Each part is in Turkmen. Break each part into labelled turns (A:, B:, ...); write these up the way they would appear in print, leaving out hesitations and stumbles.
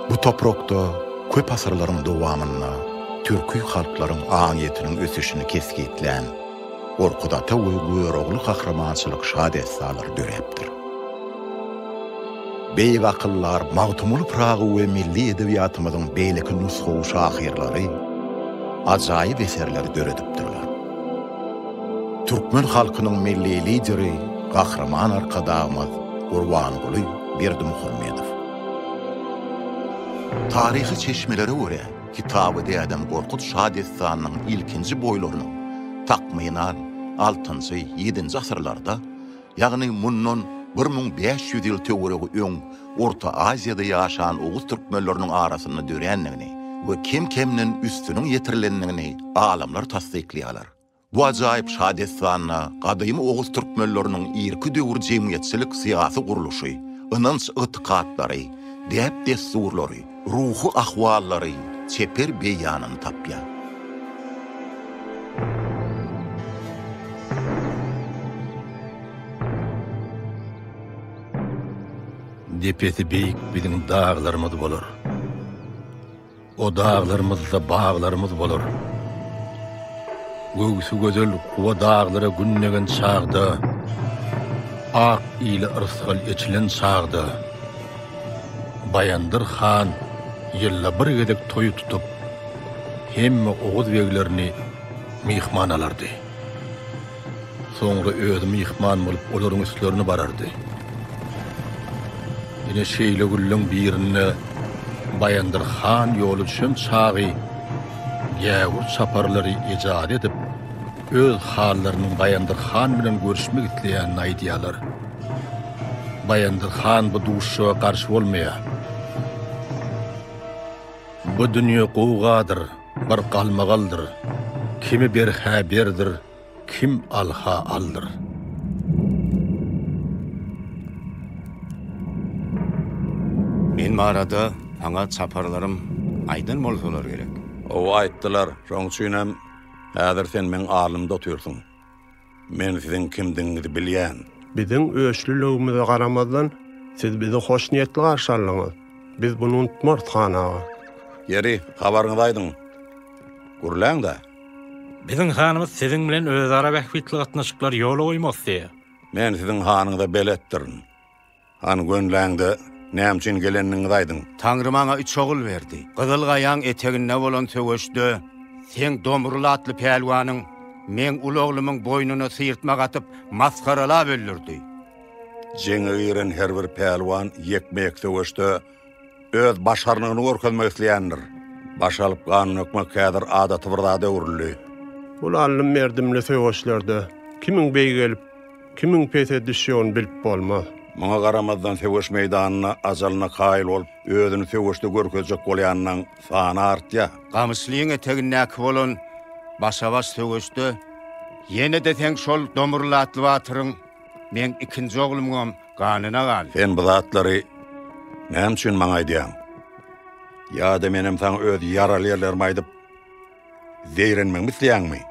A: Bu toprakda köp asyrlaryň dowamynda türki halklaryň aňyýetiniň ösüşini kesgitlän Gorkut ata we Görogly gahrymançylyk şadessanlary döräpdir. Beýik akyldar Magtymguly Pyragy we milli edebiýatymyzyň beýleki nusgawy şahyrlary ajaýyp eserleri döredipdirler. Türkmen halkynyň Milli Lideri Gahryman Arkadagymyz Gurbanguly Berdimuhamedow. Taryhy çeşmelere görä, Kitaby Dädem Gorkut şadessanynyň ilkinji boýlarynyň, takmynan, altynjy, ýedinji asyrlarda, ýagny mundan 1500 ýyl töweregi öň Orta Aziýada ýaşan oguz türkmenleriniň arasynda dörändigini we kem-kemden üstüniň ýetirilendigini alymlar tassyklaýarlar. Bu ajaýyp şadessanda gadymy oguz türkmenleriniň irki döwür jemgyýetçilik-syýasy gurluşy, ynanç-ygtykatlary, däp-dessurlary, ruhy ahwallary çeper beýanyny tapýar.
B: Depesi beýik biziň daglarymyz bolar. O daglarymyzda baglarymyz bolar. Göwsi gözel guba daglara gün degen çagda, Ak ile yrsgal eçilen çagda, Baýandyr han ýylda bir gezek toý tutup, hemme oguz beglerini myhman alardy. Soňra özi myhman bolup olaryň üstlerine barardy. Ine şeýle günleň birinde Baýandyr han ýola düşen çagy gäwür çaparlary ejaza edip, öz hanlarynyň Baýandyr han bilen görüşmek isleýänini aýdýarlar. Baýandyr han bu duşuşyga garşy bolmaýar. Bu dünýe gowgadyr, bir galmagaldyr. Kimi ber-hä berdir, kim al-ha aldyr.
C: Men barada saňa çaparlarym aýdan bolsalar gerek.
D: Hawa, aýtdylar. Şoň üçinem häzir sen meň alnymda otyrsyň. Men siziň kimdigiňizi bilýän.
E: Biziň öçlüligimize garamazdan, siz bizi hoşniýetli garşy aldyňyz. Biz buny unutmarys, han aga.
D: Ýeri, habaryňyzy aýdyň. Gürläň-dä.
F: Biziň hanymyz siziň bilen özara bähbitli gatnaşyklary ýola goýmak isleýär.
D: Men siziň hanyňyza beletdirin. Hany gönüläňde näme üçin gelendigiňizi aýdyň.
C: Taňry maňa üç ogul berdi. Gyzyl gaýaň eteginde bolan söweşde seň Domrul atly pälwanyň meň uly oglumyň boýnuna syrtmak atyp masgaralap öldürdi.
D: Jeňe giren her bir pälwan ýekme-ýek söweşde öz başarnygyny görkezmek isleýändir. Baş alyp gan dökmek häzir adaty bir zada öwrüldi.
E: Bul aldym-berdimli söweşlerde kimiň beýgelip, kimiň pese düşjegini bilip bolmaz.
D: Muňa garamazdan söweş meýdanynda ajalyna kaýyl bolup, özüni söweşde görkezjek bolýanynyň sany artýar.
C: Gamyşlyň etegindäki bolan başa-baş söweşde ýene-de seň şol Domrul atly batyryň meň ikinji oglumyňam Ganyna gal.
D: Sen bu zatlary näme üçin maňa aýdýaň? Ýa-da menem saňa öz ýaraly ýerlerimi aýdyp, zeýrenmegimi isleýäňmi?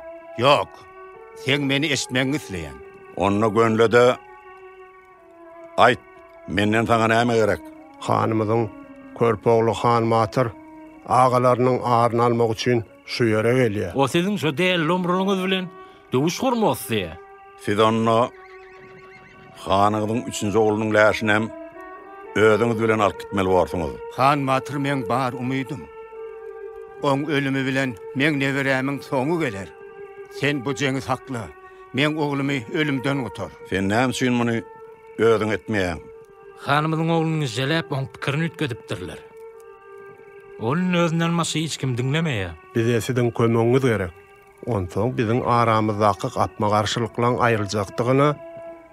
C: Ýok, seň meni eşitmegiňi isleýän.
D: Onda gönle-de, aýt, menden saňa näme gerek?
E: Hanymyzyň körpe ogly Hanbatyr agalarynyň aryny almak üçin şu ýere gelýär.
F: O siziň şo däli lomrulyňyz bilen döwüş gurmak isleýär.
D: Siz onda Hanyňyzyň üçünji oglunyň läşinem özüňiz bilen alyp gitmeli borsuňyz.
C: Han batyr meň bar umydym. Oň ölümi bilen meň neberämiň soňy geler. Sen bu jeňi sakla, meň oglumy ölümden gutar.
D: Sen näme üçin muny özüň etmeýäň?
F: Hanymyzyň ogluny jeläp oň pikirini üýtgedipdirler. Ol indi özünden başga hiç kimi diňlemeýär.
E: Bize siziň kömegiňiz gerek. Onsoň biziň aramyzdaky gapma-garşylyklaň aýryljakdygyna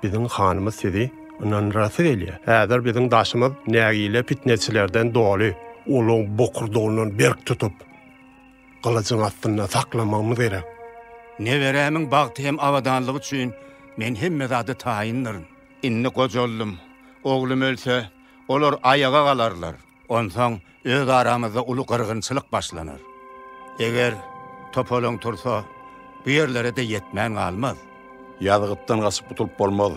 E: biziň hanymyz sizi ynandyrasy gelýär. Häzir biziň daşymyz nägile pitneçilerden doly. Olaň bokurdagyndan berk tutup, gylyjyň astynda saklamagymyz gerek.
C: Neberämiň bagty hem abadanlygy üçin men hemme zada taýyndyryn. Indi gojaldym. Oglum ölse, olar aýaga galarlar. Onsoň öz aramyzda uly gyrgynçylyk başlanar. Eger topalaň tursa, bu ýerlere-de ýetmän galmaz.
D: Ýazgytdan gaçyp gutulyp bolmaz.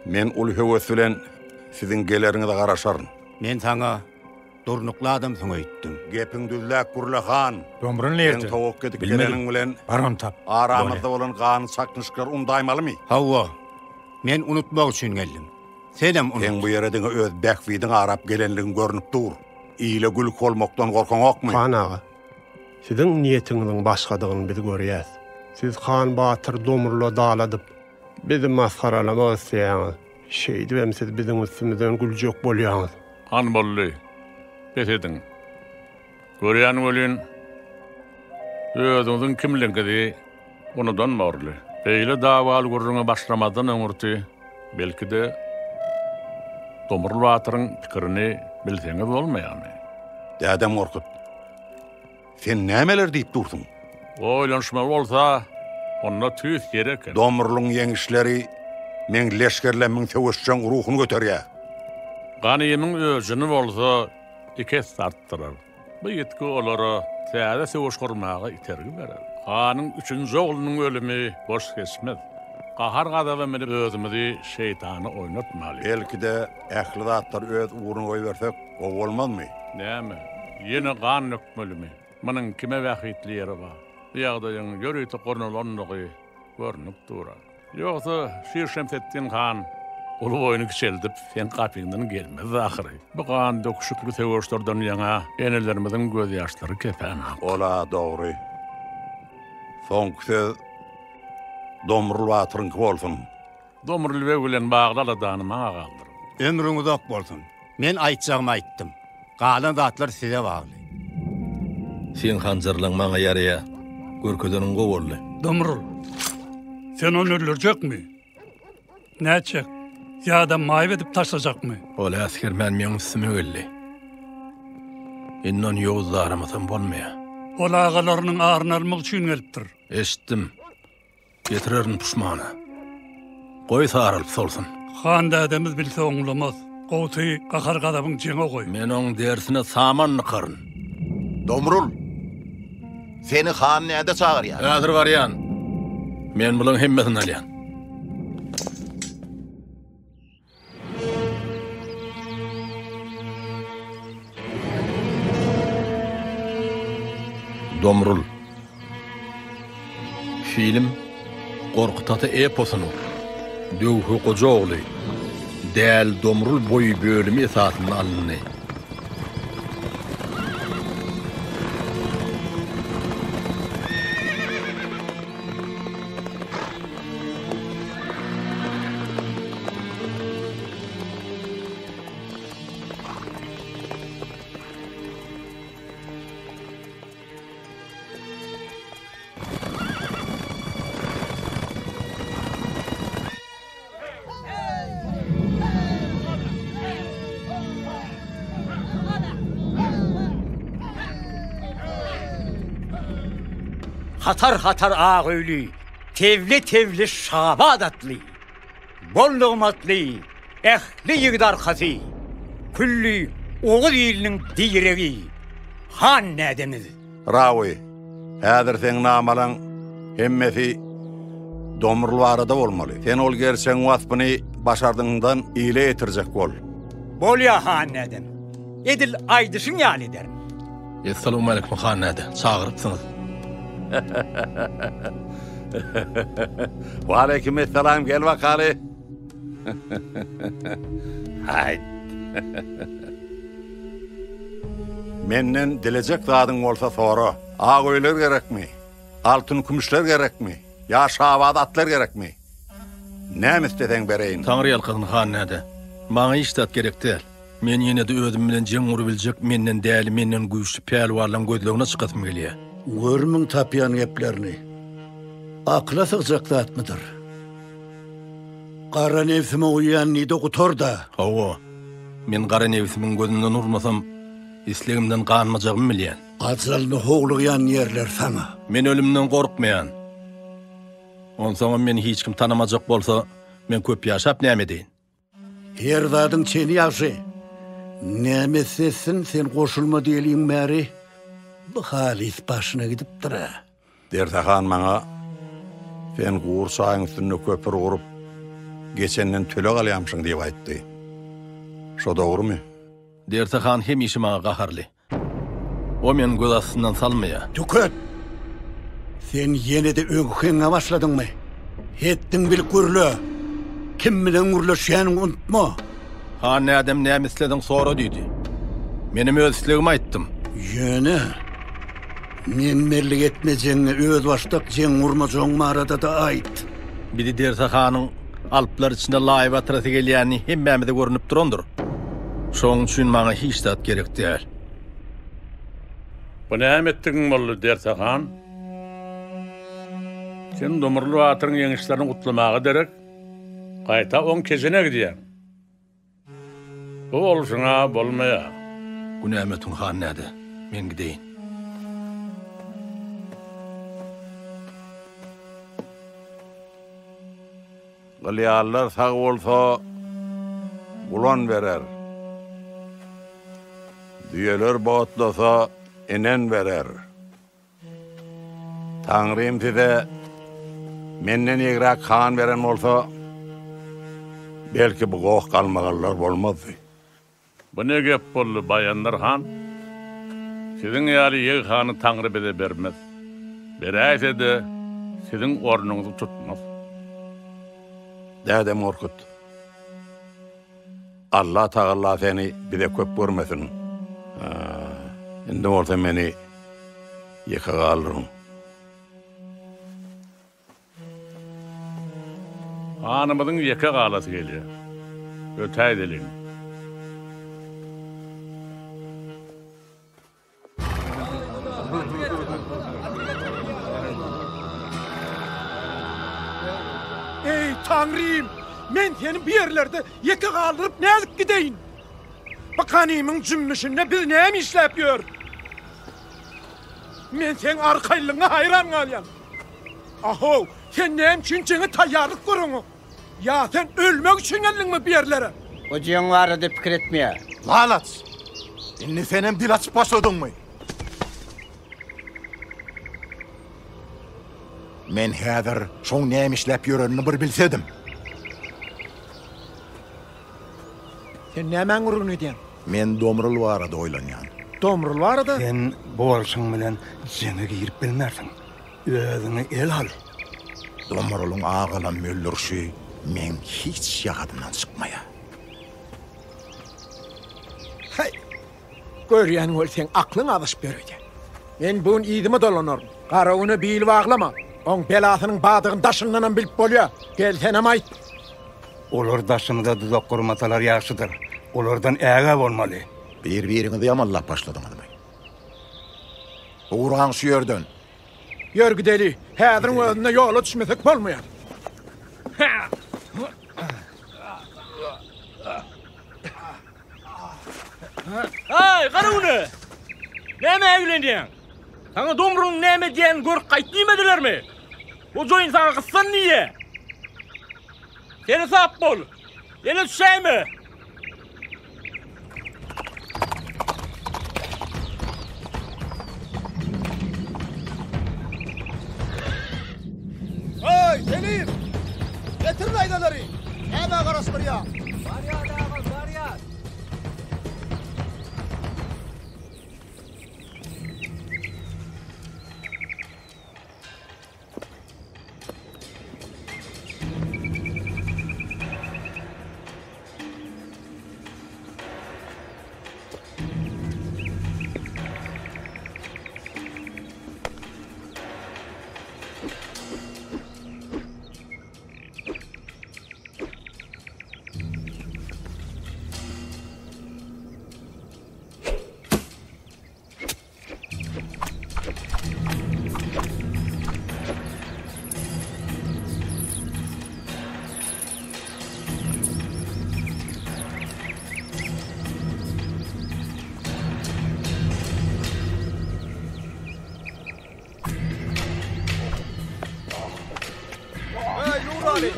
D: Men uly höwes bilen siziň geleriňize garaşaryn.
C: Men saňa. Durnukly adamsyň öýtdüm.
D: Gepiň düzläp gürle han.
G: Domrul
D: Seň
G: nirde?
D: towuk gidip
G: Bilmedim.
D: geleniň bilen
G: Bar ony tap.
D: aramyzda
G: Bolýa.
D: bolan ganly çaknyşyklary undaýmalymy?
C: Hawa. Men unutmak üçin geldim. Senem unut.
D: Seň bu ýere diňe öz bähbidiňi arap gelenligiň görnüp dur. Ile gülki bolmakdan gorkaňokmy?
E: Han aga, siziň niýetiňiziň başgadygyny biz görýäs. Siz han batyr Domrula daladyp, bizi masgaralamak isleýäňiz. Şeýdibem siz biziň üstümizden güljek bolýaňyz.
H: Han boldy. Bes ediň. Görýän welin, özüňiziň kimligiňizi unudan borly. Beýle dawaly gürrüňe başlamazdan öňürti, belki-de, Domrul batyryň pikirini bilseňiz bolmaýarmy?
D: Dädem Gorkut, sen nämeler diýip dursuň?
H: Oýlanyşmaly bolsa, onda tüýs ýeri eken.
D: Domrulyň ýeňişleri meň leşgerlemmiň söweşjeň ruhuny göterýär.
H: Ganymyň öjüni bolsa iki esse artdyrar. Bu ýitgi olara täze söweş gurmaga itergi berer. Hanyň üçünji oglunyň ölümi boş geçmez. Gahar-gazaba münüp özümizi şeýtana oýnatmaly.
D: Belki-de, ähli zatlary öz ugruna goýbersek, gowy bolmazmy?
H: Näme, ýene gan dökmelimi? Munuň kime bähbitli ýeri bar? Bu ýagdaýyň ýörite gurnalandygy görnüp dur-a. Ýogsa, Şir Şemsetdin han uly boýuny kiçeldip, seň gapyňdan gelmezdi ahyry. Bu gan döküşikli söweşlerden ýaňa enelerimiziň gözýaşlary kepänok.
D: Ol-a dogry. Soňky söz Domrul batyryňky bolsun.
H: Domrul beg bilen bagly aladany maňa galdyr.
C: Ömrüň uzak bolsun. Men aýtjagymy aýtdym. Galan zatlar size bagly.
B: Seň hanjarlaň maňa ýaraýa. Görkezeniň gowy boldy.
I: Domrul, sen ony öldürjekmi? Nätjek? Ýa-da maýyp edip taşlajakmy?
B: Ol äsgermän meň üstüme geldi. Indi ony ýowuz daramasam bolmaýa.
I: Ol agalarynyň aryny almak üçin gelipdir.
B: Eşitdim. Getirerin puşmana. Goý saralyp solsun.
I: Han dädemiz bilse oňlamaz. Gowusy gahar-gazabyň jeňe goý.
B: Men oň derisine saman dykaryn.
A: Domrul! Seni han däde çagyrýar.
B: Häzir barýan. Men bulaň hemmesini alýan. Domrul. Film Gorkut ata eposynyň Döwhi goja ogly Däli Domrul boýy bölümi esasynda alyndy.
J: Hatar-hatar ak öýli, tewle-tewle şabat atly, bol nygmatly ähli ýigit arkasy, külli oguz iliniň diregi, han dädemiz.
D: Rawy, häzir seň namalaň hemmesi Domrul barada bolmaly. Sen ol gerçegiň waspyny başardygyňdan ile ýetirjek bol.
J: Bolýa, han dädem. Edil aýdyşyň ýaly ederin.
B: Essalawmaleýkum han däde, çagyrypsyňyz.
D: Waleýkim essalam, gel bakaly. Haýt. Menden dilejek zadyň bolsa sora. Ak öýler gerekmi? Altyn-kümüşler gerekmi? Ýa şabaz atlar gerekmi? Näme isleseň bereýin.
B: Taňry ýalkasyn han däde. Maňa hiç zat gerek däl. Men ýene-de özüm bilen jeň gurubiljek menden däli, menden güýçli pälwanlaň gözlegine çykasym gelýär.
K: Gör muň tapýan geplerini. Akyla sygjak zatmydyr? Gara nebsime uýýan diýdi gutar-da.
B: Hawa, men gara nebsimiň gözünden urmasam, islegimden ganmajagymy bilýän.
K: Ajalyna howlugýan ýerler saňa.
B: Men ölümden gorkmaýan. Onsoňam meni hiç kim tanamajak bolsa, men köp ýaşap näme edeýin?
K: Her zadyň çeni ýagşy. Näme etse etsin, sen goşulma diýeliň bäri, bu halys başyna gidipdir-ä.
D: Derse han maňa, Sen gury çaýyň üstünde köpür gurup, geçenden töleg alýamyşyň diýip aýtdy. Şo dogrumy?
B: Derse han hemişe maňa gaharly. O meni göz astyndan salmaýar.
K: Tüket! Sen ýene-de öňki heňňe başladyňmy? Hetdiň bilip gürle! Kim bilen gürleşýäniňi unutma!
B: Han nädem näme islediň sora diýdi. Menem öz islegimi aýtdym.
K: Ýöne men-menlik etmejegiňi, özbaşdak jeň gurmajagyň barada-da aýt.
B: Bizi Derse hanyň alplar içinde laý batyrasy gelýäni hemmämize görnüp durandyr. Şoň üçin maňa hiç zat gerek däl.
H: Bu näme etdigiň boldy, Derse han? Sen Dumrul batyryň ýeňişlerini gutlamaga derek, gaýta oň kejine gidýäň. Bu bolşuň-a bolmaýar.
B: Günäm ötüň, han näde? Men gideýin.
D: Gylýallar sag bolsa, gulan berer. Düýeler botlasa, inen berer. Taňrym size menden ýegräk han beren bolsa, belki bu goh-galmagallar bolmazdy.
H: Bu ne gep boldy, Baýandyr han? Siziň ýaly ýeg hany Taňry bize bermez. Beräýse-de, siziň ornuňyzy tutmaz.
D: Dädem Gorkut, Alla tagalla seni bize köp görmesin. Indi bolsa meni ýeke galdyryň.
H: Hanymyzyň ýeke galasy gelýär. Ötäýdeliň.
G: Eý, Taňrym! Men seni bu ýerlerde ýeke galdyryp nädip gideýin? Bu ganymyň jümmüşinde biz näme işläp ýörüs? Men seň arkaýynlygyňa haýran galýan. Ahow, sen näme üçin jeňe taýýarlyk göreňok? Ýa sen ölmek üçin geldiňmi bu ýerlere?
L: O jeň barada pikir etmeýär.
A: Lalaç! Indi senem dil açyp başladyňmy? Men häzir şoň näme işläp ýörenini bir bilsedim.
G: Sen nämäň gürrüňini edýäň?
A: Men Domrul barada oýlanýan.
G: Domrul barada?
M: Sen bolşuň bilen jeňe girip bilmersiň. Özüňi ele al.
A: Domrulyň agalamy öldürişi meň hiç ýadymdan çykmaýar.
G: Häý! Görýän weli seň aklyň azaşyp ýör öýdýän. Men bu gün yzyma dolanaryn. Gara güne bil baglama. Oň belasynyň badygyny daşyňdanam bilip bolýar. Gel senem aýt.
M: Olar daşymyza duzak gurmasalar ýagşydyr. Olardan ägä bolmaly.
A: Bir-biriňizi ýamanlap başladyňyzmy? Ugraň şu ýerden!
G: Ýör gideli. Häziriň özünde ýola düşmesek bolmaýar.
F: Haý, Garagüne! Nämä eglenýäň? Saňa Domrulyň näme edýänini görüp gaýt diýmedilermi? Hojaýyn saňa gyssan diýýä. Seresap bol! Ele düşäýme!
G: Eý, Selim! Getir naýzalary! Nämä garaşdyrýaň?
N: Barýas agam, barýas!
G: Eý, Nuraly!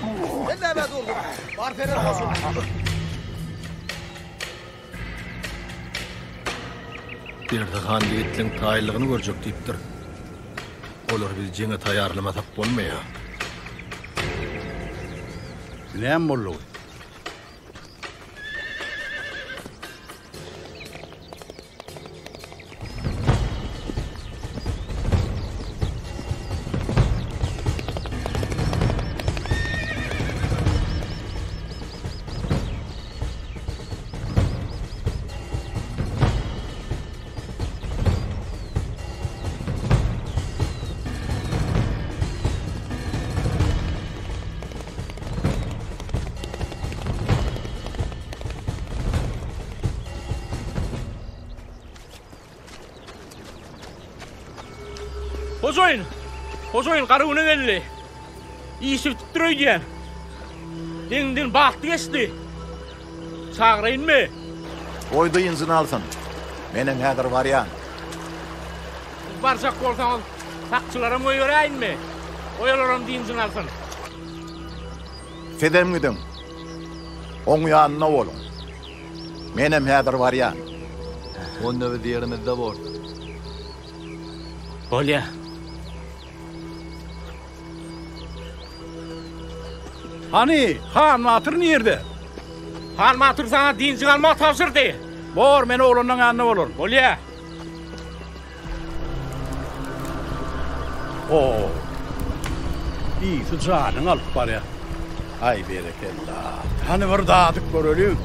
G: Sen nämä durduň? Bar senem goşul.
B: Berdi han ýigitleň taýynlygyny görjek diýipdir. Olary biz jeňe taýýarlamasak bolmaýar.
D: Näme boldugy?
F: Hojaýyn! Hojaýyn Garagüne geldi. Işi bitipdir öýdýän. Deňiňden batly geçdi. Çagyraýynmy?
A: Goý dynjyny alsyn. Menem häzir barýan.
F: Siz barjak bolsaňyz, sakçylaram goýberäýinmi? Goý olaram dynjyny alsyn.
A: Sizem gidiň. Oň ýanynda boluň. Menem häzir barýan.
O: Onda biz ýerimizde borus.
F: Bolýa.
H: Hany, Han batyr nirde?
F: Han batyr saňa dynjyňy almagy tabşyrdy.
H: Bor, men oglanyň ýanynda bolaryn.
F: Bolýa.
H: Ho! Ysy janyňy alyp barýar. Aý, berekella. Hany bir dadyp göreliň.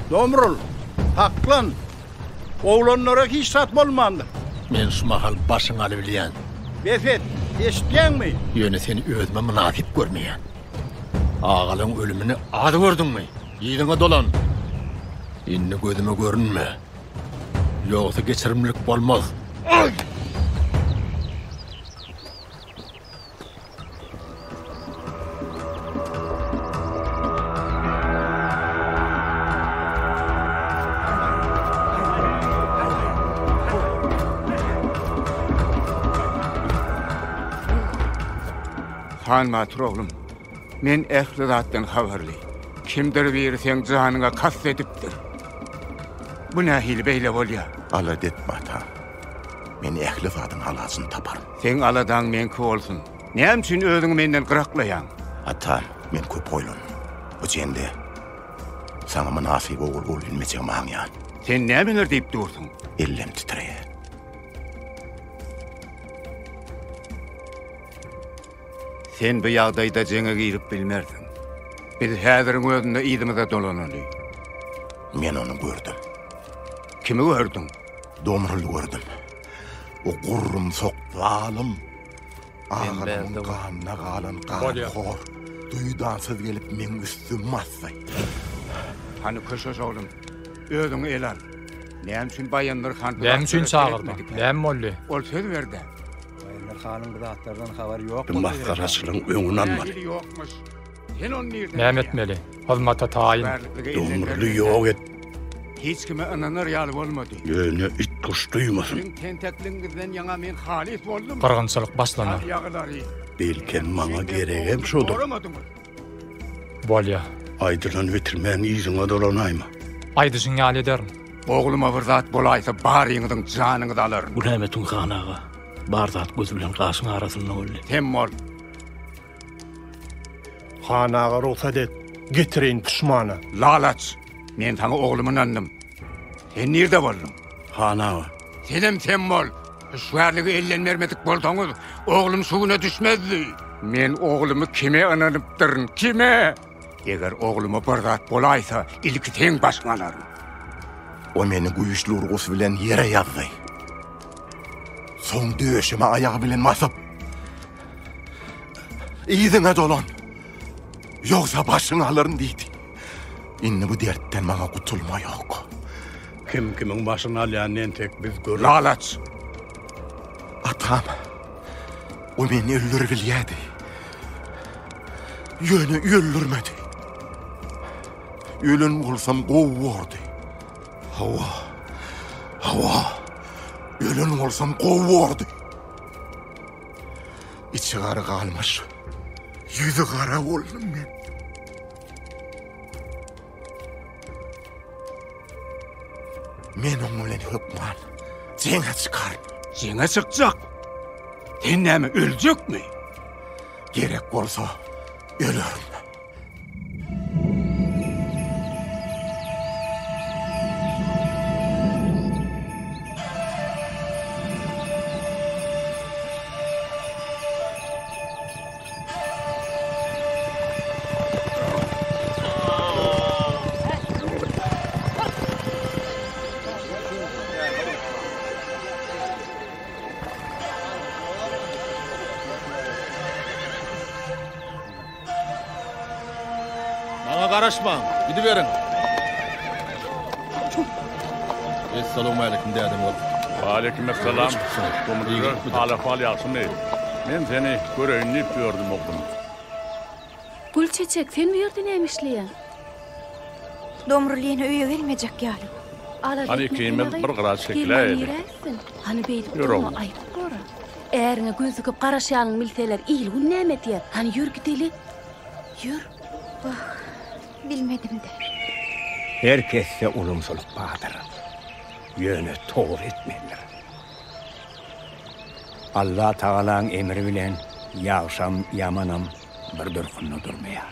H: Domrul, saklan! Oglanlara hiç zat bolmandyr.
B: Men şu mahal başyňy alybilýän.
H: Bes et, eşitýäňmi?
B: Ýöne seni özüme mynasyp görmeýän. Agalaň ölümini az gördüňmi? Yzyňa dolan! Indi gözüme görünme. Ýogsa geçirimlilik bolmaz.
C: Han batyr oglum, men ähli zatdan habarly. Kimdir biri seň janyňa kast edipdir. Bu nähili beýle bolýar?
A: Alada etme, atam. Men ähli zadyň alajyny taparyn.
C: Seň aladaň meňki bolsun. Näme üçin özüňi menden gyraklaýaň?
A: Atam, men köp oýlandym. Bu jende saňa mynasyp ogul bolup bilmejegimi aňýan.
C: Sen nämeler diýip dursuň?
A: Ellem titreýär.
C: Sen bu ýagdaýda jeňe girip bilmersiň. Biz häziriň özünde yzymyza dolanaly.
A: Men ony gördüm.
C: Kimi gördüň?
A: Domruly gördüm. O gurrumsak zalym, agalamyň ganyna galan ganhor duýdansyz gelip meň üstümi basdy.
C: Hany köşeş oglum, özüňi ele al. Näme üçin Baýandyr han bu
P: Näme üçin
C: zatlara
P: çagyrdyň?
C: seretmedikä?
P: Näme boldy?
C: Ol söz berdi.
N: Baýandyr hanyň bu zatlardan habary ýok
K: Bu masgaraçylygyň öňüni almaly.
C: Nähili ýokmuş? Sen ony nirden
P: Näme
C: bilýäň?
P: etmeli? Hyzmata taýyn.
C: Bärliklige elden
K: Domruly
C: bermeli
K: ýok
C: däl.
K: et.
C: Hiç kime ynanar ýaly bolmady.
K: Ýöne it-guş duýmasyn.
C: Siziň tentekligiňizden ýaňa men halys boldum.
P: Gyrgynçylyk başlanar.
C: Al ýagylary.
K: Belkem maňa geregem şodur.
C: Soramadyňyz.
P: Bolýa.
K: Aýdylany bitirmän yzyňa dolanaýma.
P: Aýdyşyň ýaly ederin.
C: Ogluma bir zat bolaýsa baryňyzyň janyňyzy alaryn.
F: Günäm etdiň han aga. Bar zat göz bilen gaşyň arasynda boldy.
C: Sem bol.
E: Han aga rugsat et, getireýin puşmana.
C: Lalaç! Men saňa oglumy ynandym. Sen nirde bolduň?
K: Han aga.
C: Senem sem bol! Hüşgärligi elden bermedik bolsaňyz, oglum şu güne düşmezdi. Men oglumy kime ynanypdyryn, kime? Eger ogluma bir zat bolaýsa, ilki seň başyňy alaryn.
A: O meni güýçli urgusy bilen ýere ýazdy. Soň döşüme aýagy bilen basyp, Yzyňa dolan! Ýogsa başyňy alaryn diýdi. Indi bu dertden maňa gutulma ýok.
H: Kim kimiň başyny alýanyny entek biz göreris.
C: Lalaç!
A: Atam, o meni öldüribilýärdi. Ýöne öldürmedi. Ölen bolsam gowy bordy. Hawa, hawa, ölen bolsam gowy bordy. Içi gara galmyş. Ýüzi gara boldum men. Men oň bilen hökman jeňe çykaryn.
C: Jeňe çykjak? Sen näme öljekmi?
A: Gerek bolsa ölerin.
B: Garaşmaň, gidiberiň. Essalawmaleýkim dädem Gorkut.
H: Waleýkim essalam. Domrul, hal-ahwal ýagşymy? Men seni göreýin diýip ýördüm, oglum.
Q: Gülçeçek, sen bu ýerde näme işleýäň?
R: Domrul ýene öýe gelmejek ýaly.
Q: Alada
H: Hany
Q: etme
H: ikimiz
Q: sen
H: bir gyra
Q: Gelmän
H: çekiläýeli.
Q: nirä gitsin? Hany beýdip
H: Ýör
Q: durma,
H: oglum.
Q: aýyp bor-a. Äriňe göz dikip garaşýanyňy bilseler, il-gün näme diýer? Hany ýör gideli. Ýör.
R: Wah, bilmedim-dä.
S: Her kesde ulumsylyk bardyr. Ýöne toba etmelidir. Allatagalaň emri bilen ýagşam, ýamanam bir durkunda durmaýar.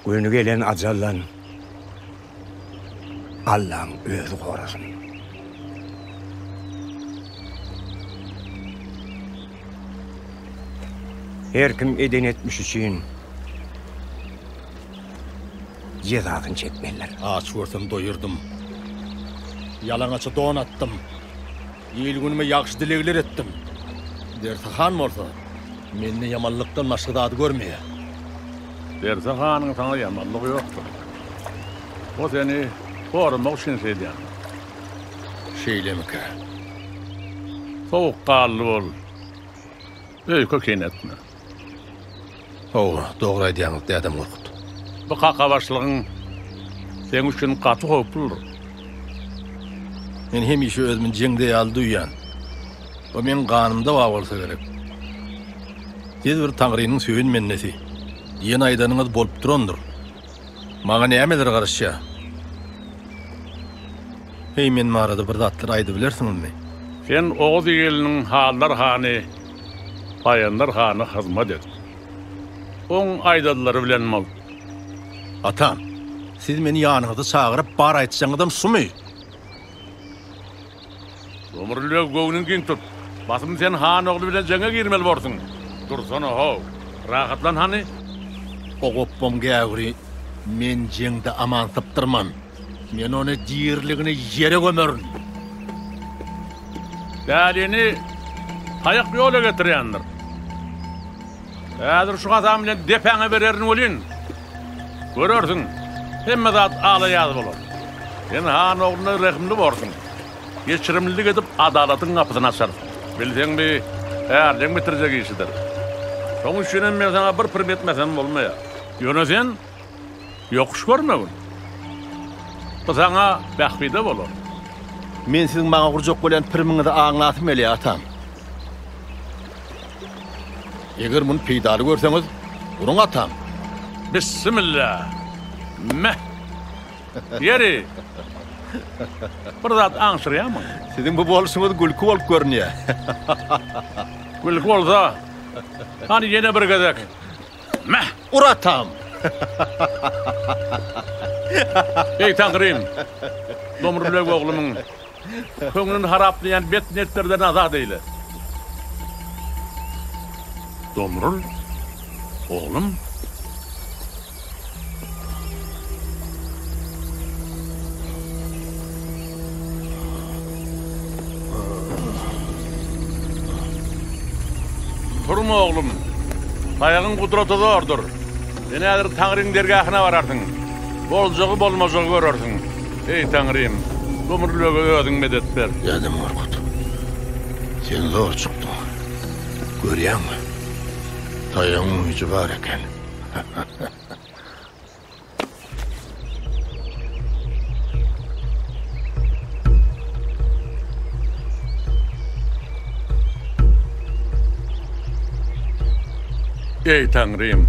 S: Göni gelen ajaldan Allaň özi gorasyn. Her kim eden etmişi üçin jezasyny çekmelidir.
B: Aç görsem doýurdym. Ýalaňaça don atdym. Il-günüme ýagşy dilegler etdim. Derse han bolsa, mende ýamanlykdan başga zady görmeýär.
H: Derse hanyň saňa ýamanlygy ýokdur. O seni goramak üçin şeýdýändir.
B: Şeýlemikä?
H: Sowukganly bol. Öýke-kine etme.
B: Hawa, dogry aýdýaňyz, dädem Gorkut.
H: Bu kakabaşlygyň seň üçin gaty howpludyr.
B: Men hemişe özümi jeňde ýaly duýýan. O meň ganymda bar bolsa gerek. Siz bir Taňrynyň söýen bendesi. Diýen aýdanyňyz bolup durandyr. Maňa nämeler garaşýar? Heý, men barada bir zatlar aýdybilersiňizmi?
H: Sen oguz iliniň Hallar hany Baýandyr hana hyzmat et. Oň aýdanlary bilen bol.
B: Atam, siz meni ýanyňyza çagyryp bar aýtjagyňyzam şumy?
H: Domrul beg göwnüňi giň tut. Basym sen han ogly bilen jeňe girmeli borsuň. Dursana how. Rahatlan hany.
B: O gopbam gäwüri men jeňde aman sypdyrman. Men ony diriligine ýere gömerin.
H: Dälini taýak ýola getirýändir. Häzir şu hasam bilen depäňe bererin welin, görersiň, hemme zat ala-ýaz bolar. Sen han ogluna rehimli borsuň. Geçirimlilik edip adalatyň gapysyny açarsyň. Bilseň bi ärleň bitirjek işidir. Şoň üçinem men saňa bir pirim etmesem bolmaýar. Ýöne sen Ýokuş görmegin. Bu saňa bähbide bolar.
B: Men siziň maňa gurjak bolýan pirimiňizi aňlasym gelýär, atam. Eger muny peýdaly görseňiz, guruň, atam.
H: Bissimilla! Meh! Ýeri, bir zat aňşyrýarmyň?
B: Siziň bu bolşuňyz gülki bolup görünýär.
H: Gülki bolsa, hany ýene bir gezek Meh!
B: Ur atam!
H: Eý, Taňrym! Domrulbeg oglumyň köňlüni haraplaýan bet niýetlerden azat eýle! Domrul, oglum! Turma, oglum! Taýagyň gudraty zordur. Sen häzir Taňryň dergähine bararsyň. Boljagy-bolmajagy görersiň. Eý, Taňrym, Domrulbege özüň medet ber.
B: Dädem Gorkut, sen zor çykdyň. Görýäňmi, taýagyň güýji bar eken.
H: Eý, Taňrym!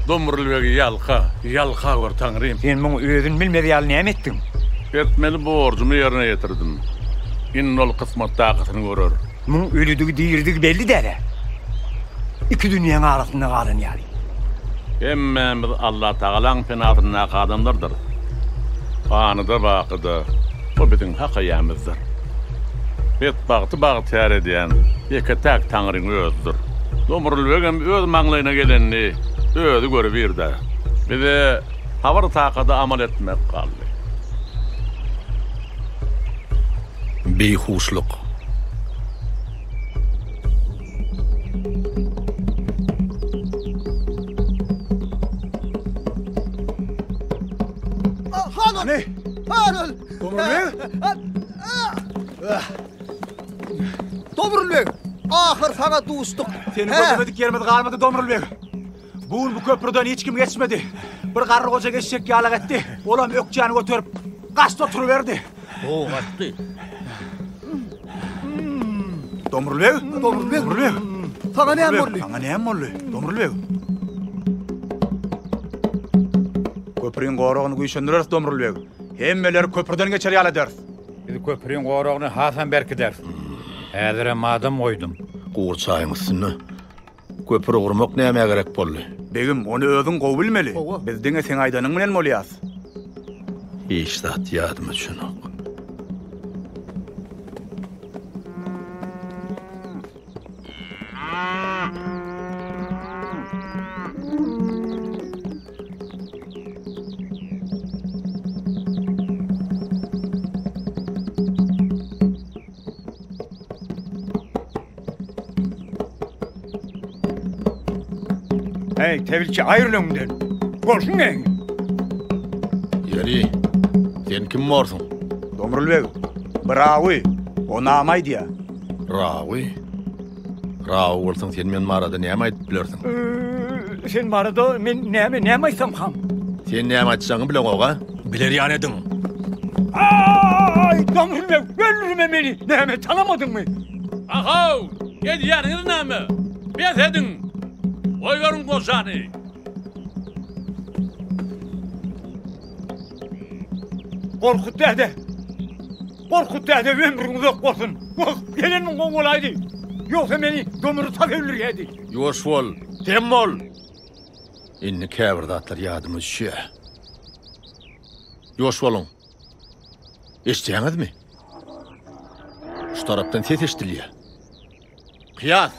H: Domrulbegi ýalka, ýalka gör, Taňrym!
J: Sen muň özüni bilmez ýaly näme etdiň?
H: Etmeli borjumy ýerine ýetirdim. Indi ol kysmatdakysyny görer.
J: Muň ölüdigi diridigi belli däl-ä. Iki dünýäň arasynda galan ýaly.
H: Hemmämiz Allatagalaň penasyndaky adamlardyrys. Panyda-bakyda bu biziň hak eýämizdir. Betbagty bagtyýar edýän ýeke-täk Taňryň özüdir. Domrulbegem öz maňlaýyna gelenini özi görübir-dä. Bize sabyr-takada amal etmek galdy.
B: Beýhuşlyk.
J: Han
T: ol!
J: Han ol!
T: Domrul beg!
J: Domrul beg! Ahyr saňa duşduk.
T: Seni gözlemedik ýerimiz galmady Domrul beg. Bu gün bu köprüden hiç kim geçmedi. Bir garry goja geçjek ýalak etdi. Olam ökjäni göterip, gaçdy oturyberdi.
B: Gowy gaçdy.
T: Domrul beg!
J: Domrul beg!
T: Domrul beg!
J: Saňa näme boldy?
T: Saňa näme boldy? Domrul beg! Köprüň goragyny güýçlendireris, Domrul beg. Hemmeleri köprüden geçer ýaly ederis.
U: Biz köprüň goragyny hasam berkideris. Häzirem adam goýdum.
B: Gury çaýyň üstünde köpri gurmak nämä gerek boldy?
T: Begim, ony özüň gowy bilmeli. Biz diňe seň aýdanyň bilen bolýas.
B: Hiç zat ýadyma düşenok.
S: Hey, tebilçi aýryl öňümden. Bolşuň näň?
B: Ýeri, sen kim borsuň?
T: Domrul beg, bir rawy, o name aýdýa.
B: Rawy? Rawy bolsaň sen men barada näme aýdyp bilersiň?
S: Sen barada men näme näme aýtsamkam?
B: Sen näme aýtjagyňy bileňok-a?
F: Biler ýaly ediň.
S: Aý, Domrul beg, öldürme meni. Näme tanamadyňmy?
H: Ahow, edýäniňiz näme? Bes ediň! Goýberiň gojany!
S: Gorkut däde! Gorkut däde ömrüň uzak bolsun! Wah, geleniň gowy bolaýdy. Ýogsa meni Domrul tas öldürýärdi.
B: Ýuwaş bol, dem bol! Indi käbir zatlar ýadyma düşýär. Ýuwaş boluň. Eşidýäňizmi? Şu tarapdan ses eşidilýär. Kyýas!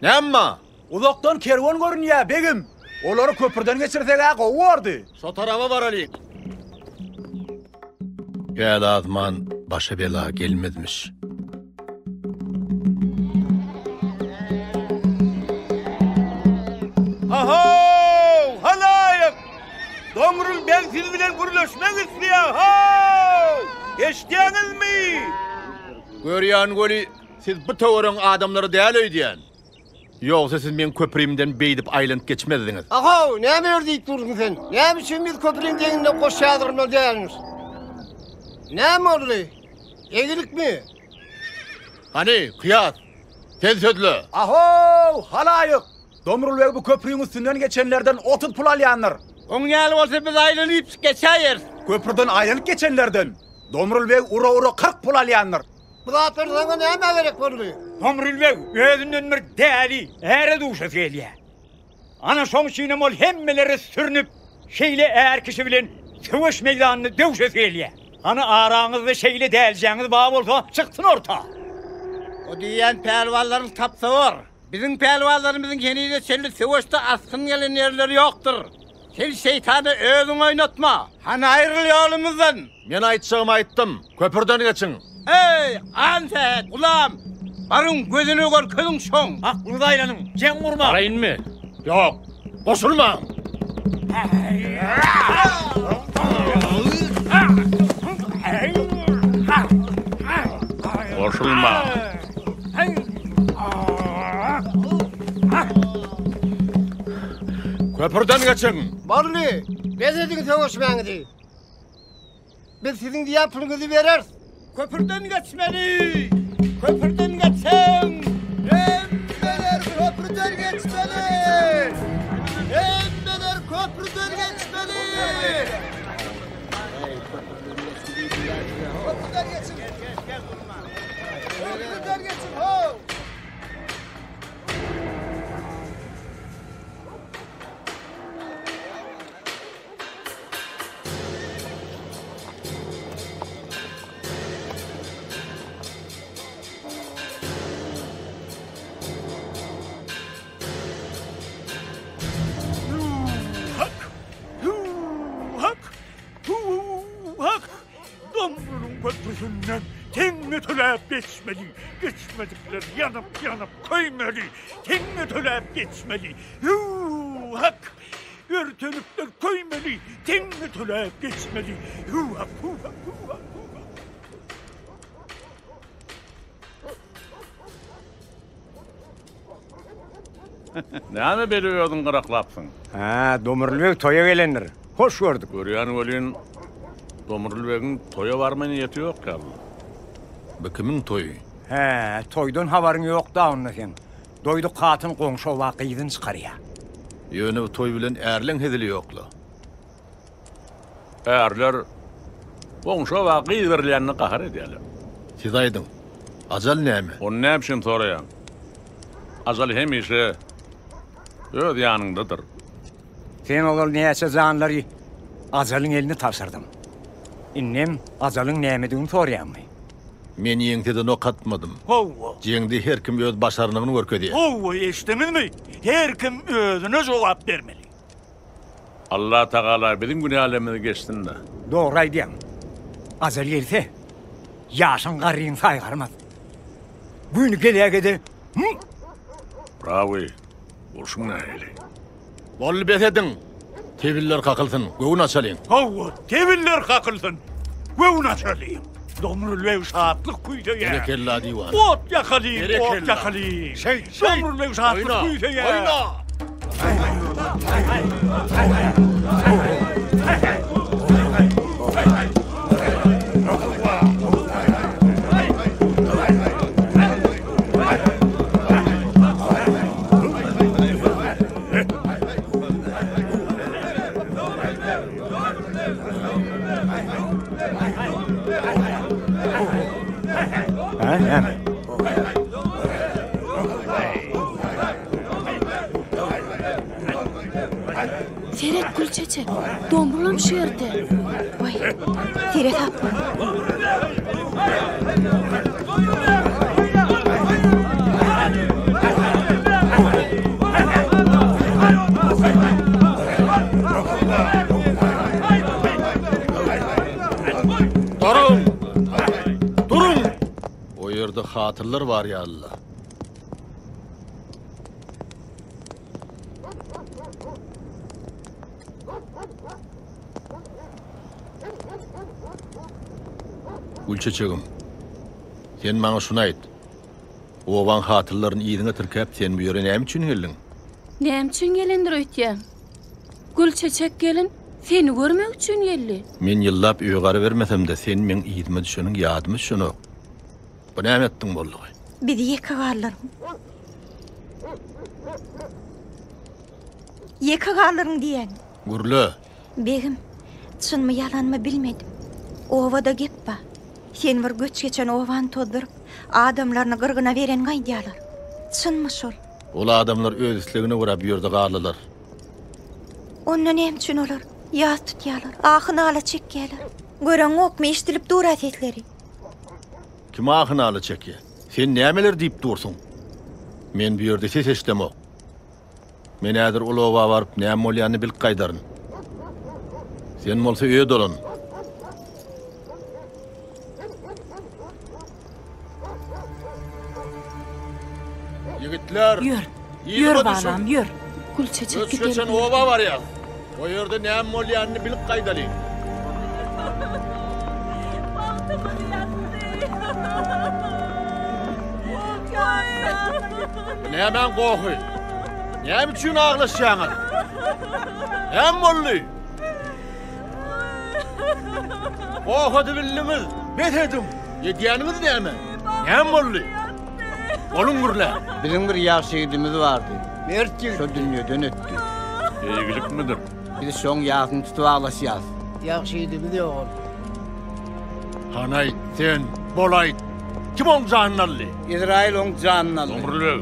B: Näme?
T: Uzakdan kerwen görünýär, begim. Olary köprüden geçirseg-ä gowy bordy.
B: Şo taraba baralyň. Päli azman başa bela gelmezmiş.
C: Ahow, halaýyk! Domrul beg siz bilen gürleşmek isleýär, how! Eşidýäňizmi?
B: Görýän weli, siz bu töweregiň adamlary däl öýdýän. Ýogsa siz meň köprimden beýdip aýlanyp geçmezdiňiz.
L: Ahow, näme ýör diýip dursuň sen? Näme üçin biz köpriň deňinde goş ýazdyrmaly dälmiş? Näme boldy? Egilikmi?
B: Hany, Kyýas, sen sözle!
T: Ahow, halaýyk! Domrul beg bu köprüň üstünden geçenlerden 30 pul alýandyr.
L: Oň ýaly bolsa biz aýlanyp geçäýeris.
T: Köprüden aýlanyp geçenlerden Domrul beg ura-ura 40 pul alýandyr.
L: Bu zatlar saňa nämä gerek boldy?
S: Domrul beg özünden bir däli äre duşasy gelýär. Ana şoň üçinem ol hemmelere sürnüp, şeýle är kişi bilen söweş meýdanynda döwşesi gelýär. Hany araňyzda şeýle däljäňiz bar bolsa, çyksyn orta.
L: O diýýän pälwanlaryň tapsa bor. Biziň pälwanlarymyzyň henize çenli söweşde asgyn gelen ýerleri ýokdur. Sen şeýtana özüňi oýnatma. Hany aýryl ýolumyzdan!
B: Men aýtjagymy aýtdym. Köpürden geçiň!
L: Eý, Ansähet, gulam! Baryň, gözüne görkeziň şoň!
F: Aklyňyza aýlanyň, jeň gurmaň!
B: Baraýynmy? Ýok, goşulmaň!
H: Goşulma!
B: Köpürden geçiň!
L: Boldy, bes ediň sögüşmäňizi. Biz siziň diýen puluňyzy bereris. Köpürden geçmeli! Köpürden geçiň! Hemmeler köprüden geçmeli! Hemmeler köprüden geçmeli! Köprüden geçiň! Köprüden geçiň, how!
I: Hak! Domrulyň köprüsinden teňňe töläp geçmeli. Geçmeli.
M: Geçmedikler ýanyp-ýanyp köýmeli, Teňňe töläp geçmeli. Hüw, hak! Örtenipler köýmeli, Teňňe töläp geçmeli. Hüw, hak, hüw, hak, hüw, hak, hüw, hak.
H: Näme beýle özüň gyraklapsyň?
J: Hä, Domrul beg toýa gelendir. Hoş gördük.
H: Görýän welin, Domrul begiň toýa barma niýeti ýok ýaly.
B: Bu kimiň toýy?
J: Hä, toýdan habaryň ýok-da onda seň. Doýduk hatyn goňşy oba gyzyny çykarýa.
B: Ýöne bu toý bilen ärleň hezili ýok-la.
H: Ärler goňşy oba gyz berilýänine gahar edýärler.
B: Siz aýdyň, ajal näme?
H: Ony näme üçin soraýaň? Ajal hemişe öz ýanyňdadyr.
J: Sen ozal näçe janlary ajalyň eline tabşyrdyň. Indem ajalyň nämedigini soraýaňmy?
B: Men ýeňsede nok atmadym.
M: Hawa.
B: Jeňde her kim öz başarnygyny görkezýär.
M: Hawa, eşitdiňizmi? Her kim özüne jogap bermeli.
H: Allatagala biziň günälerimizi geçsin-de.
J: Dogry aýdýaň. Ajal gelse, ýaşyň garryň saýgarmaz. Güni geläge-de, hum!
H: Rawy, bolşuň nähili?
B: Boldy bes ediň! Tebiller kakylsyn, göwün açalyň!
M: Hawa, tebiller kakylsyn, göwün açalyň! Domrul beg şatlyk küýseýär.
B: Berekella diwana.
M: Ot ýakalyň, ot ýakalyň.
B: Şeýt, şeýt.
M: Domrul beg şatlyk küýseýär.
B: Oýna!
J: Hä, näme?
Q: Seret Gülçeçek, Domrulam şu ýerde.
R: Waý, seresap bol.
B: Duruň! Duruň! O ýerde hatynlar bar ýaly-la. Gülçeçegim, sen maňa şuny aýt. Obaň hatynlaryny yzyňa tirkäp sen bu ýere näme üçin geldiň?
Q: Näme üçin gelendir öýtýäň? Gülçeçek gelin seni görmek üçin geldi.
B: Men ýyllap öýe gara bermesem-de sen meň yzyma düşeniň ýadyma düşenok. Bu näme etdiň boldugy?
R: Bizi ýeke galdyryň. Ýeke galdyryň diýýän.
B: Gürle.
R: Begim, çynmy ýalanmy bilmedim. Obada gep bar. Sen bir göç geçen obany tozduryp, adamlaryny gyrgyna bereniňi aýdýarlar. Çynmy şol?
B: Ol adamlar öz islegine görä bu ýerde galdylar.
R: Onda näme üçin olar ýas tutýarlar, ahy-nala çekýärler? Göreňokmy, eşidilip dur-a sesleri.
B: Kim ahy-nala çekýär? Sen nämeler diýip dursuň? Men bu ýerde ses eşidemok. Men häzir ol oba baryp näme bolýanyny bilip gaýdaryn. Sen bolsa öýe dolan. Ýigitler!
Q: Ýör. Ýör balam, ýör. Gülçeçek
B: gidelim. Göç geçen oba barýas. O ýerde näme bolýanyny bilip gaýdalyň.
V: Bagtymyz ýatdy.
B: Bu nämäň gohy? Näme üçin aglaşýaňyz? Näme boldy? Goh edibildiňiz, bes ediň. Edýäniňiz näme? Näme boldy? Boluň gürläň.
L: Biziň bir ýagşy ýigidimiz bardy. Mert ýigit. Şo dünýeden ötdi.
H: Eýgilikmidir?
L: Biz şoň ýasyny tutup aglaşýas.
W: Ýagşy ýigidimiz ýogaldy.
B: Hany aýt, sen, bol aýt. Kim oň janyny aldy?
L: Ezraýyl oň janyny aldy.
H: Domrul beg.